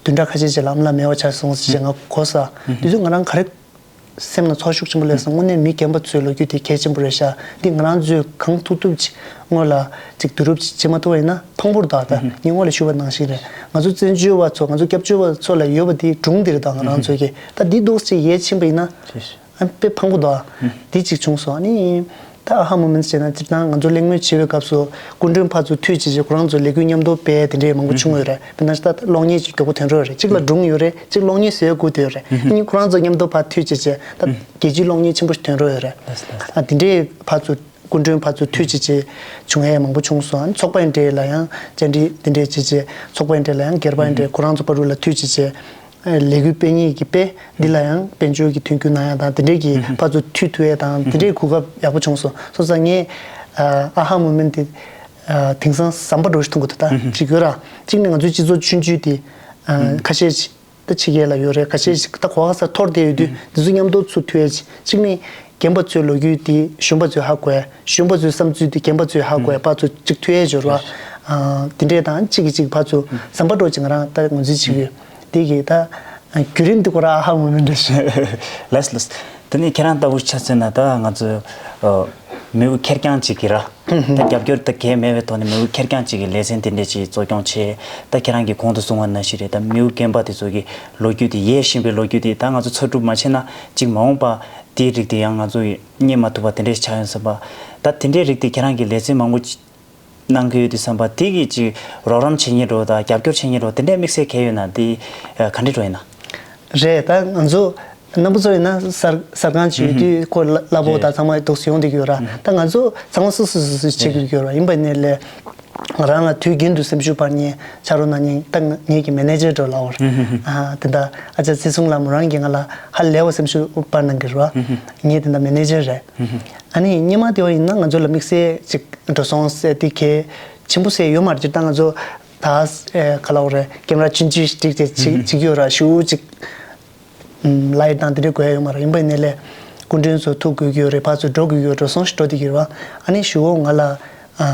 བདུན་ཕྲག་ཁ་ཤས་རྗེས་ལ་ཨ་མ་ལགས་མེད་པ་ཆགས་སོང་ཟེར་བྱས་ང་གོ་ས། དུས་ཚོད་ང་རང་ག་རེ། སེམས་ལ་ཚོར་ཤུགས་ཆེན་པོ་སླེབས་སོང་། དངོས་གནས་མི་རྒན་པ་ཚོའི་ལོ་རྒྱུས་དེ་གལ་ཆེན་པོ་རེད་ཤག་འདི་ང་རང་ཚོས་གང་ཐུབ་ཐུབ་ཅིག་སྔོན་ལ་ཅིག་བསྡུ་རུབ་ཅིག་བྱེད་མ་ཐུབ་པ་ཡིན་ན་ཕངས་པོ་རེད་ད། ད་ངས་སྔོན་ལ་ཞུས་པ་ནང་བཞིན་རེད། ང་ཚོ་བཙན་བྱོལ་བ་ཚོ་ང་ཚོ་སྐྱབས་བཅོལ་བ་ཚོ་ལ་ཡོད་པ་འདི་སྒྲུང་འདི་རེད་ད། ང་རང་ཚོའི་གི་ད་འདི་འདུག་ཅིག་ཡལ་ཕྱིན་པ་ཡིན་ན་ཨ་དཔེ་ཕངས་པོ་འདུག་ཨ། འདི་ཅིག་བྱུང་སོང་ཨ་ནི། ད་ཨ་ཧ་མོ་མེན་ཊི་བྱས་ན་སྤྱིར་བཏང་ང་ཚོ་གླེང་མོལ་བྱེད་པའི་སྐབས་སུ་སྐུ་མགྲོན་ཕར་ཚུར་མཐུད་བྱས་བྱས་ཁོ་རང་ཚོ་ལས་འགུལ་མཉམ་དུ་སྤེལ་དེ་འདྲའི་མང་པོ་བྱུང་ཡོད་རེད། དཔེར་ན་ད་གློག་བརྙན་ཅིག་མགྱོགས་པོ་ཐོན་འགྲོ་ཡོད་རེད། གཅིག་ལ་སྒྲུང་ཡོད་རེད། གཅིག་གློག་བརྙན་བཟོས་དགོས་དེ་ཡོད་རེད། ཨ་ནི་ཁོ་རང་ཚོ་མཉམ་དུ་ཕར་མཐུད་བྱས་བྱས་ད་རྒྱལ་སྤྱིའི་གློག་བརྙན་ཆེན་པོ་ཞིག་ཐོན་འགྲོ་ཡོད་རེད། ལགས་སོ་ལགས་སོ། ཨ་དེ་འདྲའི་ཕར་ཚུར་སྐུ་མགྲོན་ཕར་ཚུར་མཐུད་བྱས་བྱས་བྱུང་ཡས་མང་པོ་བྱུང་སོང་། ཨ་ནི་ཚོགས་པ་འདྲ་ལ་ཡང་བཅར་འདྲི་དེ་འདྲས་བྱས་བྱས་ཚོགས་པ་འདྲ་ལ་ཡང་སྒེར་པ་འདྲ་ཁོ་རང་ཚོ་བར་དུ་ལ་མཐུད་བྱས་བྱས། ལས་འགུལ་སྤེལ་མཁན་གྱི་དཔེ་འདི་ལ་ཡང་དཔལ་འབྱོར་གྱི་མཐུན་འགྱུར་གནང་ཡ་དང་དེ་འདྲས་ཀྱི་ཕར་ཚུར་མཐུད་ཐུབ་ཡ་དང་དེ་འདྲས་གོ་སྐབས་ཡག་པོ་བྱུང་སོང་། སོང་ཙང་ངས་ཨ་ཧ་མོ་མེན་ཊི་དེང་སང་ཟམ་པ་འདྲ་ཞིག་མཐོང་གི་འདུག་ད་ཅིག་ཡོད་ར། གཅིག་ནི་ང་ཚོའི་སྤྱི་ཚོགས་ཆུང་ཆུང་དེ་ཁ་ཤས་ཅིག་ད་ཕྱི་རྒྱལ་ལ་ཡོད་རེད། ཁ་ཤས་ཅིག་ད་གོ་བ་ས་འཐོར་བསྡད་ཡོད་དུས་འདི་ཚོ་མཉམ་དུ་ཚུར་མཐུད་ཡ་ཅིག་གཅིག་ནི་རྒན་པ་ཚོའི་ལོ་རྒྱུས་དེ་གཞོན་པ་ཚོས་ཧ་གོ་ཡ། གཞོན་པ་ཚོའི་བསམ་ཚུལ་དེ་རྒན་པ་ཚོས་ཧ་གོ་ཡ། ཕར་ཚུར་གཅིག་མཐུད་ཡས་སྦྱོར་བ། དེ་འདྲས་དང་གཅིག་གིས་གཅིག་ཕར་ཚུར་ཟམ་པ་འདྲ་ཅིག་ང་རང་ལྟ་ངོས་འཛིན་བྱེད་ཀྱི་ཡོད། དེ་གིས་ད་བརྒྱུད་རིམ་དེ་ཁོ་རང་ཧ་མ་མི་འདྲ་ཞིག་ལགས་ལགས། དེ་ནས་ཁྱེད་རང་ལྟ་བུ་ཆ་མཚོན་ན་ད་ང་ཚོ་མི་བུ་ཁེར་རྐྱང་གཅིག་གིས་ར། ད་རྒྱབ་སྐྱོར་ད་གས་མེད་པའི་ཐོག་ནས་མི་བུ་ཁེར་རྐྱང་གཅིག་གིས་ལེ་ཚན་དེ་འདྲས་ཅིག་གཙོ་སྐྱོང་བྱས། ད་ཁྱེད་རང་གིས་གོང་དུ་གསུངས་པ་ནང་བཞིན་རེད། ད་མི་བུ་རྒན་པ་དེ་ཚོ་གི་ལོ་རྒྱུས་དེ་ཡལ་བཞིན་པའི་ལོ་རྒྱུས་དེ་ད་ང་ཚོ་ཚ་གྲུབ་མ་བྱས་ན་ཅིག་མ་འོངས་པ། དེའི་རིགས་དེ་ཡང་ང་ཚོ་ཡིས་རྙེད་མ་ཐུབ་པ་དེ་འདྲས་ཆགས་ཡོང་བསམ་པ། ད་དེ་འདྲའི་རིགས་དེ་ཁྱེད་རང་གིས་ལེ་ཚན་མང་པོ་ཅིག་གནང་གི་ཡོད་དུས་བསམ་པ། དེ་གི་ཅིག་རོགས་རམ་བྱེད་མཁན་འདྲ་བོ་དང་རྒྱབ་སྐྱོར་བྱེད་མཁན་འདྲ་བོ་དེ་འདྲའི་དམིགས་བསལ་གང་ཡོད་ན་དེ་ག་འདྲས་འགྲོ་ཡིན་ན། རེད། ད་ང་ཚོ་རྣམ་པ་ཚོ་ཡིན་ན་གསར་གསར་ཁང་བྱེད་དུས་ཁོ་གླ་གླ་ཕོགས་དང་ཚང་མ་འདུག་སེ་ཡོང་བསྡད་ཀྱི་ཡོད་ར། ད་ང་ཚོ་ཚང་མ་སོ་སོ་སོ་སོས་བྱེད་དགོས་ཀྱི་ཡོད་ར། ཡིན་པ་ཡིན་ནའི་ལས། ང་རང་ལ་དུས་རྒྱུན་དུ་སེམས་ཤུགས་སྤར་མཁན་ཕྱག་རོགས་གནང་མཁན་ད་ང་ངེད་ཀྱི་མེ་ནེ་ཇར་འདྲ་བོ་ལབ་དགོས་རེད། ཨ་དེ་འདྲ་ཨ་ཅག་ཚེ་བཟུང་ལགས་མོ་རང་གིས་ང་ལ་ཧ་ལས་པ་སེམས་ཤུགས་སྤར་གནང་གི་རེད་བ། ངེད་དེ་འདྲ་མེ་ནེ་ཇར་རེད། ཨ་ནི་སྔོན་མ་དེ་བ་ཡིན་ན་ང་ཚོ་ལ་དམིགས་བསལ་ཅིག་འགྲོ་སོང་ཟེར་དེ་གལ་ཆེན་པོ་ཟེར་ཡོད་མ་རེད། སྤྱིར་བཏང་ང་ཚོ་ད་ཨེ་ག་ལབ་དགོས་རེད། ཀེམ་ར་ཆུང་ཆུང་ཞིག་བསྒྲིགས་བྱས་བྱེད་བྱེད་ཀྱི་ཡོད་ར། ཞེ་པོ་ཅིག་ལའེ་ཊི་དང་དེ་འདྲ་དགོས་ཡ་ཡོད་མ་རེད། ཡིན་པ་ཡིན་ནའི་ལས་སྐུ་མགྲོན་ཚོ་ཐུག་དགོས་ཀྱི་ཡོད་རེད། ཕར་ཚུར་འགྲོ་དགོས་ཀྱི་ཡོད། འགྲོ་སོང་ཞིག་འགྲོ་བསྡད་ཀྱི་ཡོད་རེད་བ། ཨ་ནི་ཞེ་པོ་ང་ལ་ཨ་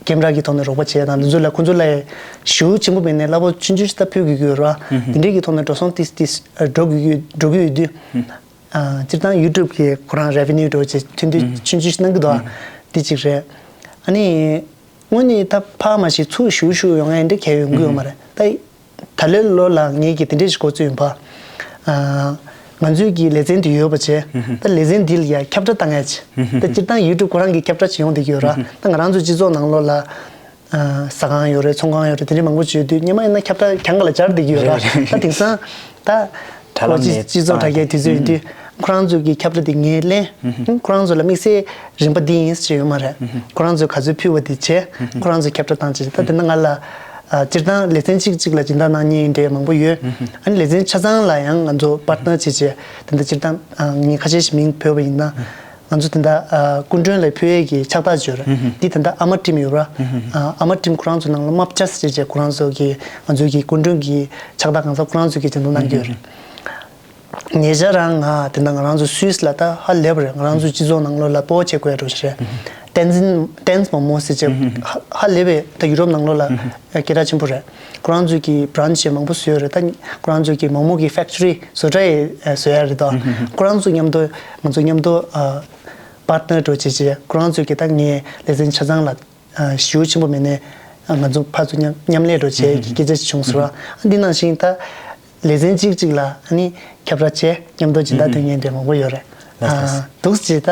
ཀེམ་ར་གི་ཐོག་ནས་རོགས་པ་བྱེད་ཡ་དང་དེ་ཚོ་ལ་ཁོང་ཚོ་ལ་ཞེ་པོ་ཆེན་པོ་མེད་ནའི་གླ་ཕོགས་ཆུང་ཆུང་ཞིག་ད་ཕུལ་དགོས་ཀྱི་ཡོད་རེད་བ། དེ་འདྲའི་གི་ཐོག་ནས་འགྲོ་སོང་ཏིས་ཏིས་འགྲོ་དགོས་ཀྱི་འགྲོ་གི་ཡོད་དུས། ཨ་སྤྱིར་བཏང་ཡུ་ཊུབ་གི་ཁོ་རང་རེ་ཝེ་ནིའུ་འདྲ་བོ་ཅིག་ཐོན་དུས་ཆུང་ཆུང་ཞིག་གནང་གི་འདུག་ཨ། དེ་གཅིག་རེད། ཨ་ནི། དངོས་གནས་ད་ཕར་མ་ཞིག་ཚུར་ཞུ་ཞུ་ཡོང་ཡ་འདྲ་གལ་ཡོང་གི་ཡོད་མ་རེད། ད་ད་ལོའི་ལོ་ལ་ངེད་ཀྱིས་དེ་འདྲས་ཞིག་འགོ་བཙུགས་ཡིན་པ། ང་ཚོའི་གི་ལེ་ཚན་དེ་ཡོད་པ་བྱས། ད་ལེ་ཚན་འདི་ལ་ཡ་ཁྱབ་བསྒྲགས་བཏང་ཡ་བྱས། ད་སྤྱིར་བཏང་ཡུ་ཊུབ་ཁོ་རང་གིས་ཁྱབ་བསྒྲགས་བྱེད་ཡོང་བསྡད་ཀྱི་ཡོད་ར། ད་ང་རང་ཚོའི་སྤྱི་ཚོགས་ནང་ལོགས་ལ་ཟ་ཁང་ཡོད་རེད། ཚོང་ཁང་ཡོད་རེད། དེ་འདྲས་མང་པོ་ཅིག་ཡོད་དུས་སྔོན་མ་ཡིན་ན་ཁྱབ་བསྒྲགས་གྱང་ག་ལ་འབྱར་བསྡད་ཀྱི་ཡོད་ར། ད་དེང་སང་ད། དྲ་ལམ་ནས་སྤྱི་ཚོགས་དྲ་རྒྱའི་དུས་ཚོད་ཡིན་དུས། ཁོ་རང་ཚོ་གི་ཁྱབ་བསྒྲགས་དེ་ངས་ལེན། ཁོ་རང་ཚོ་ལ་དམིགས་བསལ་རིམ་པ་འདི་ཡིན་ཟེར་ཡོད་མ་རེད། ཁོ་རང་ཚོས་ག་ཚོད་ཕུལ་བ་དེ་བྱས། ཁོ་རང་ཚོས་ཁྱབ་བསྒྲགས་བཏང་བྱས། ད་དེ་ན་ང་ལ་ཨ་སྤྱིར་བཏང་ལེ་ཚན་གཅིག་གཅིག་ལ་སྦྱིན་བདག་གནང་མཁན་འདྲ་མང་པོ་ཡོད། ཨ་ནི་ལེ་ཚན་ཆ་ཚང་ལ་ཡང་ང་ཚོ་པར་ཊི་ནར་བྱས་བྱས། དེ་འདྲ་སྤྱིར་བཏང་ཨ་ངས་ཁ་ཤས་ཤིག་མིང་འབོད་པ་ཡིན་ན། ང་ཚོ་དེ་འདྲ་ཨ་སྐུ་མགྲོན་ལ་ཕུལ་ཡས་ཀྱི་ཕྱག་རྟགས་ཅིག་ཡོད་རེད། འདི་དེ་འདྲ་ཨ་མ་ཊིམ་ཡོད་ར། ཨ་མ་ཊིམ་ཁོ་རང་ཚོ་ནང་ལ་རྨ་བྱ་ཟེར་བྱས་ཁོ་རང་ཚོ་གི་ང་ཚོ་གི་སྐུ་མགྲོན་གྱི་ཕྱག་རྟགས་གང་ཟག་ཁོ་རང་ཚོ་གིས་སྦྱིན་བདག་གནང་གི་ཡོད་རེད། ཉེ་ཆར་རང་ང་དེ་འདྲ་ང་རང་ཚོ་སུད་སི་ལ་ད་ཧ་ལས་པ་རེད། ང་རང་ཚོའི་སྤྱི་ཚོགས་ནང་ལོགས་ལ་སྤོ་བོ་བྱེད་དགོས་ཡ་འགྲོ་ཞིག་རེད། ཏན་ཛིན་ཏན་ཛི་མོ་མོ་ཟེར་བྱས་ཧ་ཧ་ལས་པའི་ད་ཡུ་རོབ་ནང་ལོགས་ལ་སྐད་གྲགས་ཆེན་པོ་རེད། ཁོ་རང་ཚོའི་གི་བྷ་རན་ཆི་མང་པོ་བཟོས་ཡོད་རེད། ད་ཁོ་རང་ཚོའི་གི་མོག་མོག་གི་ཕེག་ཊི་རི་བཟོ་གྲྭ་ཡི་བཟོ་ཡ་རེད་དོ། ཁོ་རང་ཚོ་མཉམ་དུ་ང་ཚོ་མཉམ་དུ་པར་ཊི་ནར་འགྲོ་བྱས་བྱས་ཁོ་རང་ཚོའི་གི་ད་ངའི་ལེ་ཚན་ཆ་ཚང་ལ་ཞེ་པོ་ཆེན་པོ་མེད་ནའི་ང་ཚོ་ཕར་ཚུར་མཉམ་མཉམ་ལས་འགྲོ་བྱས་ཀྱི་སྐད་ཆ་ཞིག་བྱུང་སོང་ར། འདི་ནང་བཞིན་ད་ལེ་ཚན་གཅིག་གཅིག་ལ་ཨ་ནི་ཁྱབ་བསྒྲགས་བྱས། མཉམ་དུ་སྦྱིན་བདག་ཐོན་མཁན་འདྲ་མང་པོ་ཡོད་རེད། ལགས་སོ། འདུག་སེ་ད་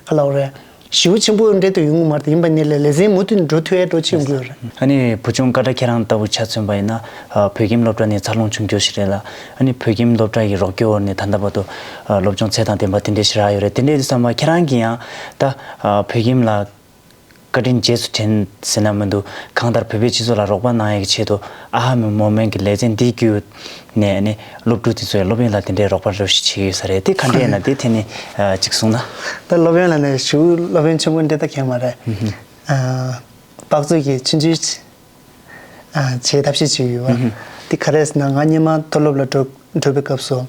ག་ལབ་དགོས་རེད། ཞེ་པོ་ཆེན་པོ་འདྲ་དུ་ཡོང་གི་མ་རེད། ཡིན་པ་ནི་ལས་ལེ་ཚན་མུ་མཐུད་འགྲོ་ཐུབ་ཡ་འགྲོ་ཆེ་ཡོང་གི་ཡོད་རེད། ཨ་ནི་བུ་ཆུང་ཀ་ཏྲ་ཁྱེད་རང་ལྟ་བུ་ཆ་མཚོན་པ་ཡིན་ན། ཨ་བོད་ཁྱིམ་སློབ་གྲྭ་ནས་འཚར་ལོངས་བྱུང་རྒྱུ་ཞིག་རེད་ལ། ཨ་ནི་བོད་ཁྱིམ་སློབ་གྲྭ་ཡི་རོགས་སྐྱོར་འོག་ནས་ད་ལྟ་བར་དུ་ཨ་སློབ་སྦྱོང་ཚད་དང་ལྡན་པ་དེ་འདྲས་ཞིག་རག་ཡོད་རེད། དེ་འདྲས་དུས་ཙམ་པ་ཁྱེད་རང་གིས་ཡང་ད་ཨ་བོད་ཁྱིམ་ལ་བཀའ་དྲིན་རྗེས་སུ་དྲན་ཟེར་ན་མི་འདུག་གང་ལྟར་བོད་པའི་སྤྱི་ཚོགས་ལ་རོགས་པ་གནང་ཡག་གི་ཆེད་དུ་ཨ་ཧ་མོ་མེན་གྱི་ལེ་ཚན་འདི་བརྒྱུད་ནས་ནི་སློབ་ཕྲུག་དེ་ཚོའི་སློབ་ཡོན་ལ་དེ་འདྲའི་རོགས་པ་འདྲ་ཞིག་བྱེད་ཀྱི་ཡོད་ས་རེད། དེ་ག་འདྲས་ཡིན་ན་དེ་ཐད་ནས་ཨ་ཅིག་གསུངས་ན། ད་སློབ་ཡོན་ལ་ནི་ཞུ་སློབ་ཡོན་ཆེན་པོ་འདྲ་ད་གང་ཡང་མ་རེད། ཨ་དཔག་ཚོད་ཀྱི་ཆུང་ཆུང་ཨ་བྱས་ཐབས་ཤེས་བྱེད་ཀྱི་ཡོད་པ། དེ་ག་རེ་ཟེར་ན་ང་སྔོན་མ་མཐོ་སློབ་ལ་འགྲོ་འགྲོ་བའི་སྐབས་སུ།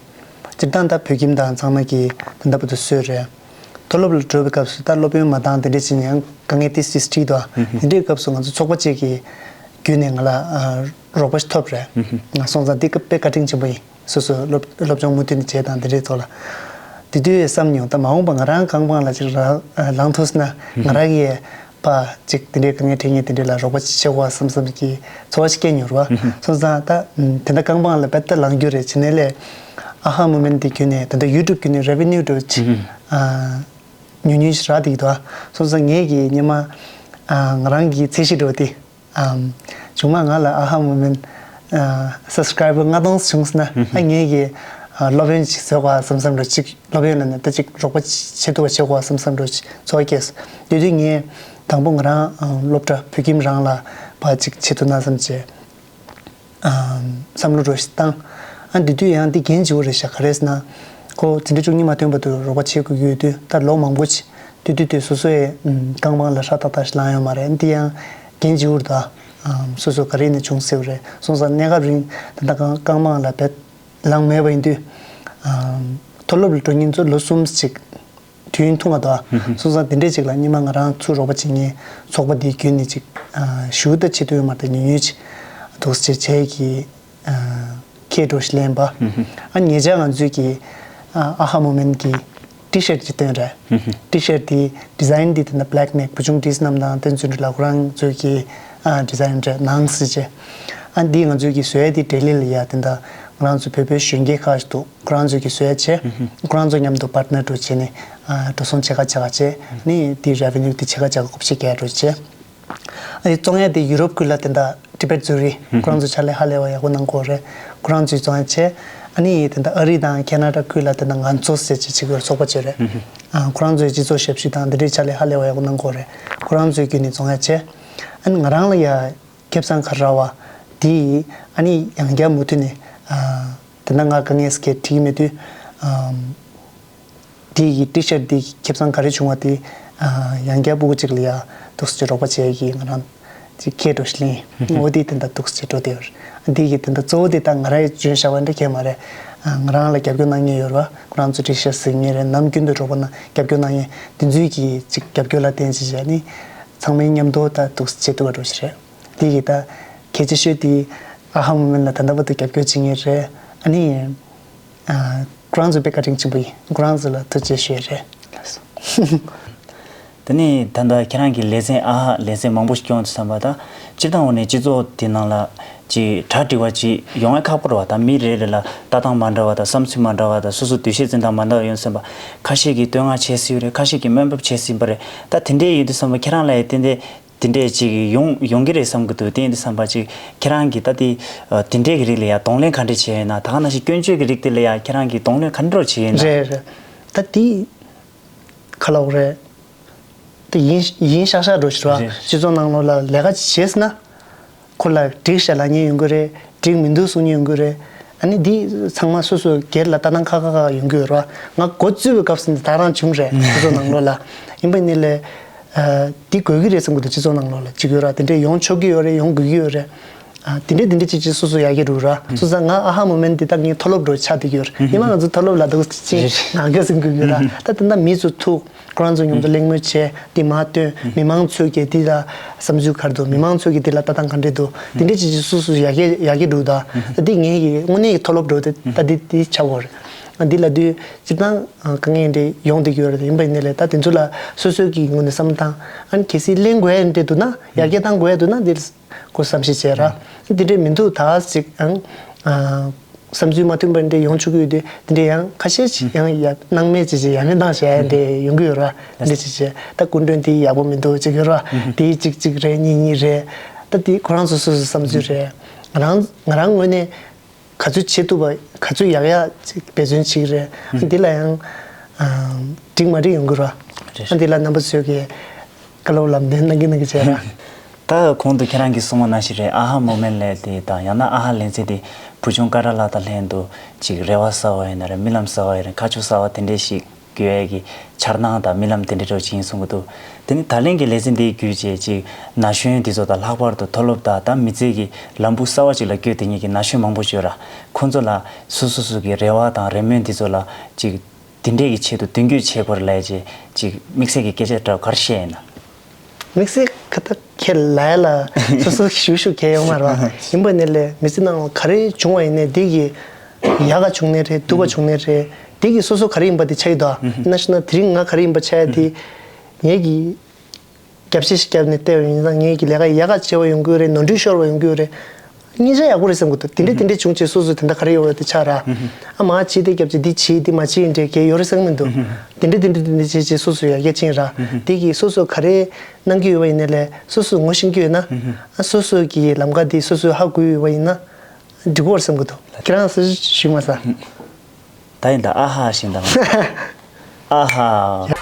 སྤྱིར་བཏང་ད་བོད་ཁྱིམ་དང་ཚང་མ་གིས་ད་ལྟ་བར་དུ་གསོལ་རེད། མཐོ་སློབ་ལ་འགྲོ་བའི་སྐབས་སུ་ད་སློབ་ཡོན་མ་འདང་དེ་འདྲ་བྱས་ནས་ཡང་དཀའ་ངལ་ཏིས་ཏིས་འཕྲད་འདུག་དེ་འདྲའི་སྐབས་སུ་ང་ཚོ་ཚོགས་པ་གཅིག་གི་བརྒྱུད་ནས་ང་ལ་ཨ་རོགས་པ་ཞིག་ཐོབ་རེད། ང་སོང་ཙང་འདི་སྐབས་དཔེ་བཀའ་དྲིན་ཆེན་པོ་ཡིན། སོ་སོ་སློབ་སློབ་སྦྱོང་མུ་མཐུད་ནས་བྱས་དང་དེ་འདྲའི་ཐོག་ལ། དེ་དུས་བསམ་མྱོང་ད་མ་འོངས་པ་ང་རང་རྐང་པ་ལ་ཅིག་ར་ལངས་ཐུབ་ན་ང་རང་གིས་པ་ཅིག་དེ་འདྲའི་དཀའ་ངལ་འཕྲད་མཁན་དེ་འདྲའི་ལ་རོགས་པ་ཅིག་བྱེད་དགོས་བསམ་བསམ་གྱི་ཚོར་བ་ཞིག་སྐྱེས་མྱོང་ར། སོང་ཙང་ད་དེ་འདྲ་རྐང་པ་ལ་རྦད་དེ་ལངས་རྒྱུ་རེད་བྱས་ནས་ལས། ཨ་ཧ་མུ་མེན་དེ་བརྒྱུད་ནས་ད་ལྟ་ཡུ་ཊུབ་བརྒྱུད་ནས་རེ་ཝེ་ནིའུ་འདྲ་ཅིག་ཉུང་ཉུང་ཞིག་རག་བསྡད་ཀྱི་འདུག་སོང་ཙང་ངས་ཀྱིས་སྔོན་མ་ང་རང་གི་ཚད་གཞི་འདྲ་བོ་དེ། ཨམ། བྱུང་མ་ང་ལ་ཨ་ཧ་མུ་མེན་ཨ་སབ་སི་ཀ་རའི་བར་ལྔ་སྟོང་བྱུང་སོང་ན་ཨ་ངས་ཀྱི་ཨ་སློབ་ཡོན་ཅིག་བཟོ་དགོས་བསམ་བསམ་འདྲ་ཅིག་སློབ་ཡོན་ལ་ནས་ད་ཅིག་རོགས་པ་བྱེད་ཐུབ་པ་བྱེད་དགོས་བསམ་བསམ་འདྲ་ཅིག་ཚོར་བ་སྐྱེས་སོང་། དེ་དུས་ངས་དང་པོ་ང་རང་ཨ་སློབ་གྲྭ་བོད་ཁྱིམ་རང་ལ་ཕར་ཅིག་བྱེད་ཐུབ་ན་བསམ་བྱས་ཨམ་བསམ་བློ་འདྲ་ཞིག་བཏང་། ཨ་འདི་དུས་ཡང་འདི་འགན་ལྗིད་པོ་རེད་ཤག་ག་རེ་ཟེར་ན། ཁོ་འཛིན་གྲྭ་བཅུ་གཉིས་མ་ཐོན་བར་དུ་རོགས་པ་བྱེད་དགོས་ཀྱི་ཡོད་དུས་ད་ལོ་མང་པོ་ཅིག་དུས་དུས་དུས་སོ་སོའི་ཨམ་རྐང་པ་ལ་ཧྲ་ཏག་ཏག་ཞིག་ལངས་ཡོད་མ་རེད། འདི་ཡང་འགན་ལྗིད་པོ་རེད་ད། ཨམ་སོ་སོ་ག་རེ་ནས་བྱུང་ཟེར་བ་རེད། སོང་ཙང་གནས་སྐབས་རིང་ད་ལྟ་རྐང་རྐང་པ་ལ་རྦད་ལངས་མེད་པ་ཡིན་དུས། ཨམ་མཐོ་སློབ་ལ་འགྲོ་མཁན་ཚོ་ལོ་གསུམ་ཅིག་དུས་ཡུན་ཐུང་བ་དང་། སོང་ཙང་དེ་འདྲས་ཅིག་ལ་སྔོན་མ་ང་རང་ཚུར་རོགས་པ་བྱེད་མཁན་ཚོགས་པ་འདིའི་བརྒྱུད་ནས་ཅིག་ཨ་ཞུ་ད་བྱེད་ཐུབ་ཡོད་མ་རེད། ཉུང་ཉུང་ཅིག་འདུག་སེ་བྱས་ཀྱི་ཨ་ཁྱེད་འགྲོ་ཞིག་ལེན་པ། ཨ་ཉེ་ཆར་ང་ཚོས་ཀྱི་ཨ་ཨ་ཧ་མུ་མེན་གྱི་ཊི་ཤར་ཊི་ཅིག་བཏོན་རེད། ཊི་ཤར་ཊི་དེ་ཌི་ཛའིན་འདི་དེ་ན་བྷེ་ལེག་མེག་བུ་ཆུང་ཌི་སི་རྣམས་དང་བསྟན་བརྩོན་འགྲུས་ལགས་ཁོ་རང་ཚོས་ཀྱི་ཨ་ཌི་ཛའིན་རེད་ནང་སྲིད་ཅེ། ཨ་འདི་ང་ཚོས་ཀྱི་བཟོ་ཡ་དེ་ལྡི་ལི་ལ་ཡ་དེ་འདྲ་ ང་རང་ཚོ་བོད་པའི་གཞོན་སྐྱེས་ཁག་ཅིག་འདུག་ཁོ་རང་ཚོས་ཀྱི་བཟོས་བྱས། ཁོ་རང་ཚོ་མཉམ་དུ་པར་ཊི་ནར་འདྲ་བྱས་ནས་ཨ་འགྲོ་སོང་ཕྱེད་ཀ་ཕྱེད་ཀ་བྱས་ནས་དེའི་རེ་ཝེ་ནིའུ་དེ་ཕྱེད་ཀ་ཕྱེད་ཀ་ལྐོག་ཕྱེ་རྒྱག་འདྲ་བྱས། ཨ་ནི་བཙོང་ཡ་དེ་ཡུ་རོབ་ཁུལ་ལ་དེ་འདྲ་ཊི་བེཊ་ཛུ་རི་ཁོ་རང་ཚོ་ཕྱག་ལས་ཧ་ལས་པ་ཡག་པོ་གནང་གི་ཡོད་རེད། ཁོ་རང་ཚོས་བཙོང་ཡ་བྱས། ཨ་ནི་དེ་འདྲ་ཨ་རི་དང་ཁེ་ན་ཌ་ཁུལ་ལ་དེ་འདྲ་ང་ཚོ་ཟེར་བྱས་བྱེད་ཀྱི་ཡོད་རེད། ཚོགས་པ་བྱས་རེད། ཨ་ཁོ་རང་ཚོའི་སྤྱི་ཚོགས་ཞབས་ཞུ་དང་དེ་འདྲའི་ཕྱག་ལས་ཧ་ལས་པ་ཡག་པོ་གནང་གི་ཡོད་རེད། ཁོ་རང་ཚོའི་བརྒྱུད་ནས་བཙོང་ཡ་བྱས། ཨ་ནི་ང་རང་ལ་ཡ། ཁེ་བཟང་ག་རེ་རག་པ། དེ་ཨ་ནི་ཡང་བསྐྱར་མུ་མཐུད་ནས་ཨ་དེ་འདྲ་ང་དཀའ་ངལ་སྐད་འཕྲད་ཀྱི་མེད་དུས། ཨམ། དེ་གི་ཊི་ཤར་ཊི་དེ་ཁེ་བཟང་ག་རེ་བྱུང་བ་དེ་ཨ་ཡང་བསྐྱར་ཕྲུ་གུ་གཅིག་ལ་ཡ་འདུག་སེ་རོགས་པ་བྱེད་ཀྱི་ང་རང་ཅིག་ཁྱེད་འགྲོ་ཞིག་ལེན། འོ་དེ་དེ་འདྲ་འདུག་སེ་འགྲོ་བསྡད་ཡོད་རེད། དེ་གི་དེ་འདྲ་གཙོ་བོ་དེ་ད་ང་རང་ཡི་འཇོན་བྱ་བ་འདྲ་གས་མ་རེད། ཨ་ང་རང་ལ་རྒྱབ་སྐྱོར་གནང་མཁན་ཡོད་རེད་པ། ཁོ་རང་ཚོ་ཊི་ཤར་ཊི་གཟིགས་མཁན་རེད། ནམ་རྒྱུན་དུ་རོགས་པ་གནང་རྒྱབ་སྐྱོར་གནང་མཁན་དེ་ཚོའི་གི་ཅིག་རྒྱབ་སྐྱོར་ལ་བརྟེན་བྱས་བྱས་ནི། ཚང་མས་མཉམ་དུ་ད་འདུག་སེ་བྱེད་ཐུབ་པ་འདྲ་ཞིག་རེད། དེ་གི་ད་གལ་ཆེ་ཤོས་དེ་ཨ་ཧ་མོ་མེན་ལ་ད་ལྟ་བར་དུ་རྒྱབ་སྐྱོར་བྱེད་མཁན་རེད། ཨ་ནི་ཨ་ཁོ་རང་ཚོ་དཔེ་བཀའ་དྲིན་ཆེན་པོ་ཡིན། ཁོ་རང་ཚོ་ལ་ཐུགས་རྗེ་ཆེ་ཞུ་ཡ་རེད། དེ་ནས་ད་ལྟ་ཁྱེད་རང་གི་ལེ་ཚན་ཨ་ཧ་ལེ་ཚན་མང་པོ་ཞིག་སྐྱོང་དུས་ཙམ་པ་ད་སྤྱིར་བཏང་འོ་ནས་སྤྱི་ཚོགས་དེ་ནང་ལ་ཅིག་གྲ་སྒྲིག་པ་ཅིག་ཡོང་ཡ་ཁག་པོ་རེད་པ། ད་མི་རེ་རེ་ལ་ལྟ་སྟངས་མ་འདྲ་བ་དང་བསམ་ཚུལ་མ་འདྲ་བ་དང་སོ་སོ་འདུ་ཤེས་འཛིན་སྟངས་མ་འདྲ་བ་ཡོང་དུས་ཙམ་པ་ཁ་ཤས་ཀྱིས་བསྟོད་བསྔགས་བྱེད་སྲིད་པ་རེད། ཁ་ཤས་ཀྱིས་དམའ་འབེབས་བྱེད་སྲིད་པ་རེད། ད་དེ་འདྲས་ཡོད་དུས་ཙམ་པ་ཁྱེད་རང་ལ་ཡ་ཏན་ཏན། དེ་འདྲས་ཅིག་ཡོང་ཡོང་གི་རེད་བསམ་གྱི་འདུག་དེ་ཡིན་དུས་ཙམ་པ་ཅིག་ཁྱེད་རང་གིས་ད་དེ་ཨ་དེ་འདྲས་ཀྱི་རིགས་ལ་ཡ་གདོང་ལེན་ག་འདྲས་བྱས་ཡོད་ན། ད་ག་ནང་བཞིན་སྐྱོན་བརྗོད་ཀྱི་རིགས་དེ་ལ་ཡ་ཁྱེད་རང་གིས་གདོང་ལེན་ག་འདྲས་བྱས་ཡོད་ན། རེད་རེད། ད་དེ་ག་ལབ་དགོས་རེད། དེ་ཡིན་ཡིན་ཤག་ཤག་འགྲོ་ཞིག་ར། རེད། སྤྱི་ཚོགས་ནང་ལོགས་ལ་ལས་ཀ་བྱས་ན། ཁོ་ལ་འགྲིག་ཤག་ལབ་མཁན་ཡོང་གི་རེད། འགྲིག་མི་འདུག་གསུང་མཁན་ཡོང་གི་རེད། ཨ་ནི་འདི་ཚང་མ་སོ་སོ་སྒེར་ལ་ལྟ་སྟངས་ཁག་ཁག་ཁག་ཡོང་གི་ཡོད་རེད་བ། ང་འགོ་བཙུགས་པའི་སྐབས་སུ་འདི་ད་རང་བྱུང་རེད། སྤྱི་ཚོགས་ནང་ལོགས་ལ། ཡིན་པ་ཡིན་ནའི་ལས། ཨ་འདི་དགོས་ཀྱི་རེད་བསམ་གྱི་འདུག་སྤྱི་ཚོགས་ནང་ལོགས་ལ་ཅིག་ཡོད་རེད། དེ་འདྲས་ཡོང་ཆོག་གི་ཡོད་རེད། ཡོང་དགོས་ཀྱི་ཡོད་རེད། ཨ་དེ་འདྲས་དེ་འདྲས་ཅིག་ཅིག་སོ་སོ་ཡག་གི་རུ་ར། སོ་སོ་ང་ཨ་ཧ་མོ་མེན་འདི་ད་ངའི་མཐོ་སློབ་འགྲོ་ཆགས་བསྡད་ཀྱི་ཡོད་རེད། ཉི་མ་ང་ཚོ་མཐོ་སློབ་ལ་འདུག་ཅིག་ང་དགའ་བསམ་གྱི་ཡོད་ར། ད་དེ་འདྲ་མི་ཚོ་ཐུག་ཁོ་རང་ཚོ་མཉམ་དུ་གླེང་མོལ་བྱས། འདི་མ་སྟོན། མི་མང་ཚོས་ཀྱིས་འདི་ལ་བསམ་ཚུལ་ག་རེ་འདུག་མི་མང་ཚོས་ཀྱིས་འདི་ལ་ལྟ་སྟངས་ག་འདྲས་འདུག་དེ་འདྲས་ཅིག་ཅིག་སོ་སོ་ཡག་གི་ཡག་གི་འདུག་ད་ད་འདི་ངའི་གི་དངོས་གནས་ཀྱི་མཐོ་སློབ་འགྲོ་དེ་ད་འདི་འདི་ཆགས་ཡོད་རེད། འདི་ལ་དུས་སྤྱིར་བཏང་དཀའ་ངལ་འདྲ་ཡོང་བསྡད་ཀྱི་ཡོད་རེད། ཡིན་པ་ཡིན་ནའི་ལས་ད་དེ་ཚོ་ལ་སོ་སོའི་གི་ངོས་ནས་བསམ་བློ་བཏང་། ཨ་ནི་གལ་སྲིད་གླེང་དགོས་ཡ་འདྲ་འདུག་ན། ཡར་རྒྱས་བཏང་དགོས་ཡ་འདུག་ན་འདི་ཁོ་བསམ་ཤེས་བྱས་ར། འདི་འདྲས་མི་འདུག་ད་ཅིག་ཨང་། བསམ་ཚུལ་མ་མཐུན་པ་འདྲ་ཡོང་ཆོག་གི་ཡོད་དུས་འདི་འདྲ་ཡང་ཁ་ཤས་ཅིག་ཡང་ཡ་སྣང་མེད་ཅིག་ཅིག་ཡ་མེད་བཏང་བྱས་འདྲ་ཡོང་གི་ཡོད་ར། འདི་ཅིག་བྱས་ད་སྐུ་མགྲོན་འདི་ཡག་པོ་མི་འདུག་ཅིག་ཡོད་ར། འདི་གཅིག་གཅིག་རེད། གཉིས་གཉིས་རེད། ད་འདི་ཁོ་རང་ཚོ་སོ་སོའི་བསམ་ཚུལ་རེད། ང་རང་ང་རང་ངོས་ནས་ག་ཚོད་བྱེད་ཐུབ་པ་ག་ཚོད་ཡག་ཡག་ཅིག་འབད་བརྩོན་བྱེད་ཀྱི་རེད། འདི་ལ་ཡང་འགྲིག་མ་འགྲིག་ཡོང་གི་ར། འདི་ལ་རྣམ་པ་ཚོས་ཀྱི་བཀའ་སློབ་ལམ་སྟོན་གནང་གི་གནང་གི་བྱས་ར། ད་གོང་དུ་ཁྱེད་རང་གིས་གསུངས་པ་ནང་བཞིན་རེད། ཨ་ཧ་མོ་མེན་ལས་དེ་དང་ཡང་ན་ཨ་ཧ་ལེ་ཚན་དེ་བུ་ཆུང་ཀ་ར་ལགས་དང་ལྷན་དུ་ཅིག་རེ་བ་གསར་བ་ཡིན་ན་རེད། རྨི་ལམ་གསར་བ་ཡིན་ན་རེད། ཁ་ཕྱོགས་གསར་བ་དེ་འདྲས་ཤིག་དགོས་ཡས་ཀྱི་འཆར་སྣང་དང་རྨི་ལམ་དེ་འདྲས་འདྲ་བོ་ཅིག་ཡིན་གསུང་གི་འདུག་དེ་ནི་ད་ལན་གྱི་ལེ་ཚན་འདི་བརྒྱུད་བྱས་ཅིག་ན་གཞོན་འདི་ཚོ་དང་ལྷག་པར་དུ་མཐོ་སློབ་དང་ད་མི་ཚེ་གི་ལམ་བུ་གསར་བ་ཅིག་ལ་བསྐྱོད་བསྡད་མཁན་གྱི་ན་གཞོན་མང་པོ་ཅིག་ཡོད་ར། ཁོང་ཚོ་ལ་སོ་སོ་སོ་གི་རེ་བ་དང་རེ་སྨོན་འདི་ཚོ་ལ་ཅིག་དེ་འདྲས་ཀྱི་ཆེད་དུ་མདུན་སྐྱོད་བྱེད་དགོས་རེད་ལབ་ཡས་ཅིག་ཅིག་དམིགས་བསལ་གྱི་སྐད་ཆ་འདྲ་བོ་ག་རེ་བཤད་ཡིན་ན། དམིགས་བསལ་ཁ་ད་ཁྱེད་ལ་ཡ་ལ་སོ་སོ་ཞུ་ཞུ་མཁན་ཡོད་མ་རེད་བ། ཡིན་པ་ནི་ལས་མི་ཚེ་ནང་ལ་ག་རེ་བྱུང་བ་ཡིན་ནའི་འདི་གི་ཡག་ག་བྱུང་ནའི་རེད། སྡུག་ག་བྱུང་ནའི་རེད། འདི་གི་སོ་སོ་ག་རེ་ཡིན་པ་དེ་ཆགས་ཀྱི་འདུག་ཡིན་ན་ཞུ་ན་དེ་རིང་ང་ག་རེ་ཡིན་པ་ཆགས་ཡ་དེ་ངེད་ཀྱི་རྒྱབ་ཆ་ཞིག་བརྒྱབ་ནས་བལྟས་པ་ཡིན་ཙང་ངེད་ཀྱི་ལས་ཀ་ཡག་ག་བྱས་པ་ཡོང་གི་ཡོད་རེད། ནོར་འཁྲུལ་ཤོར་བ་ཡོང་གི་ཡོད་རེད། ཉེ་ཆར་ཡག་པོ་རེད་བསམ་གི་འདུག་དེ་འདྲས་དེ་འདྲས་བྱུང་བྱས་སོ་སོ་དེ་འདྲ་ག་རེ་ཡོད་པ་དེ་ཆགས་ར། ཨ་མ་ཕྱི་དེ་རྒྱབ་ཅིག་འདི་ཕྱི་འདི་མ་ཕྱི་འདྲས་གས་ཡོད་རེད་བསམ་གི་མི་འདུག་དེ་འདྲས་དེ་འདྲས་དེ་འདྲས་བྱས་བྱས་སོ་སོ་ཡར་རྒྱས་ཕྱིན་ར། དེ་གིས་སོ་སོ་ག་རེ་གནང་གི་ཡོད་པ་ཡིན་ནའི་ལས་སོ་སོ་ངོ་ཤེས་ཀྱི་ཡོད་ན། ཨ་སོ་སོ་གི་ལམ་ཁ་དེ་སོ་སོས་ཧ་གོ་ཡོད་པ་ཡིན་ན་འགྲིག་གི་རེད་བསམ་གི་འདུག་ཁྱེད་རང་སུ་ཞུས་མ་ས། ད་ཡིན་ད་ཨ་ཧ་ཞིག་འདང་། ཨ་ཧ།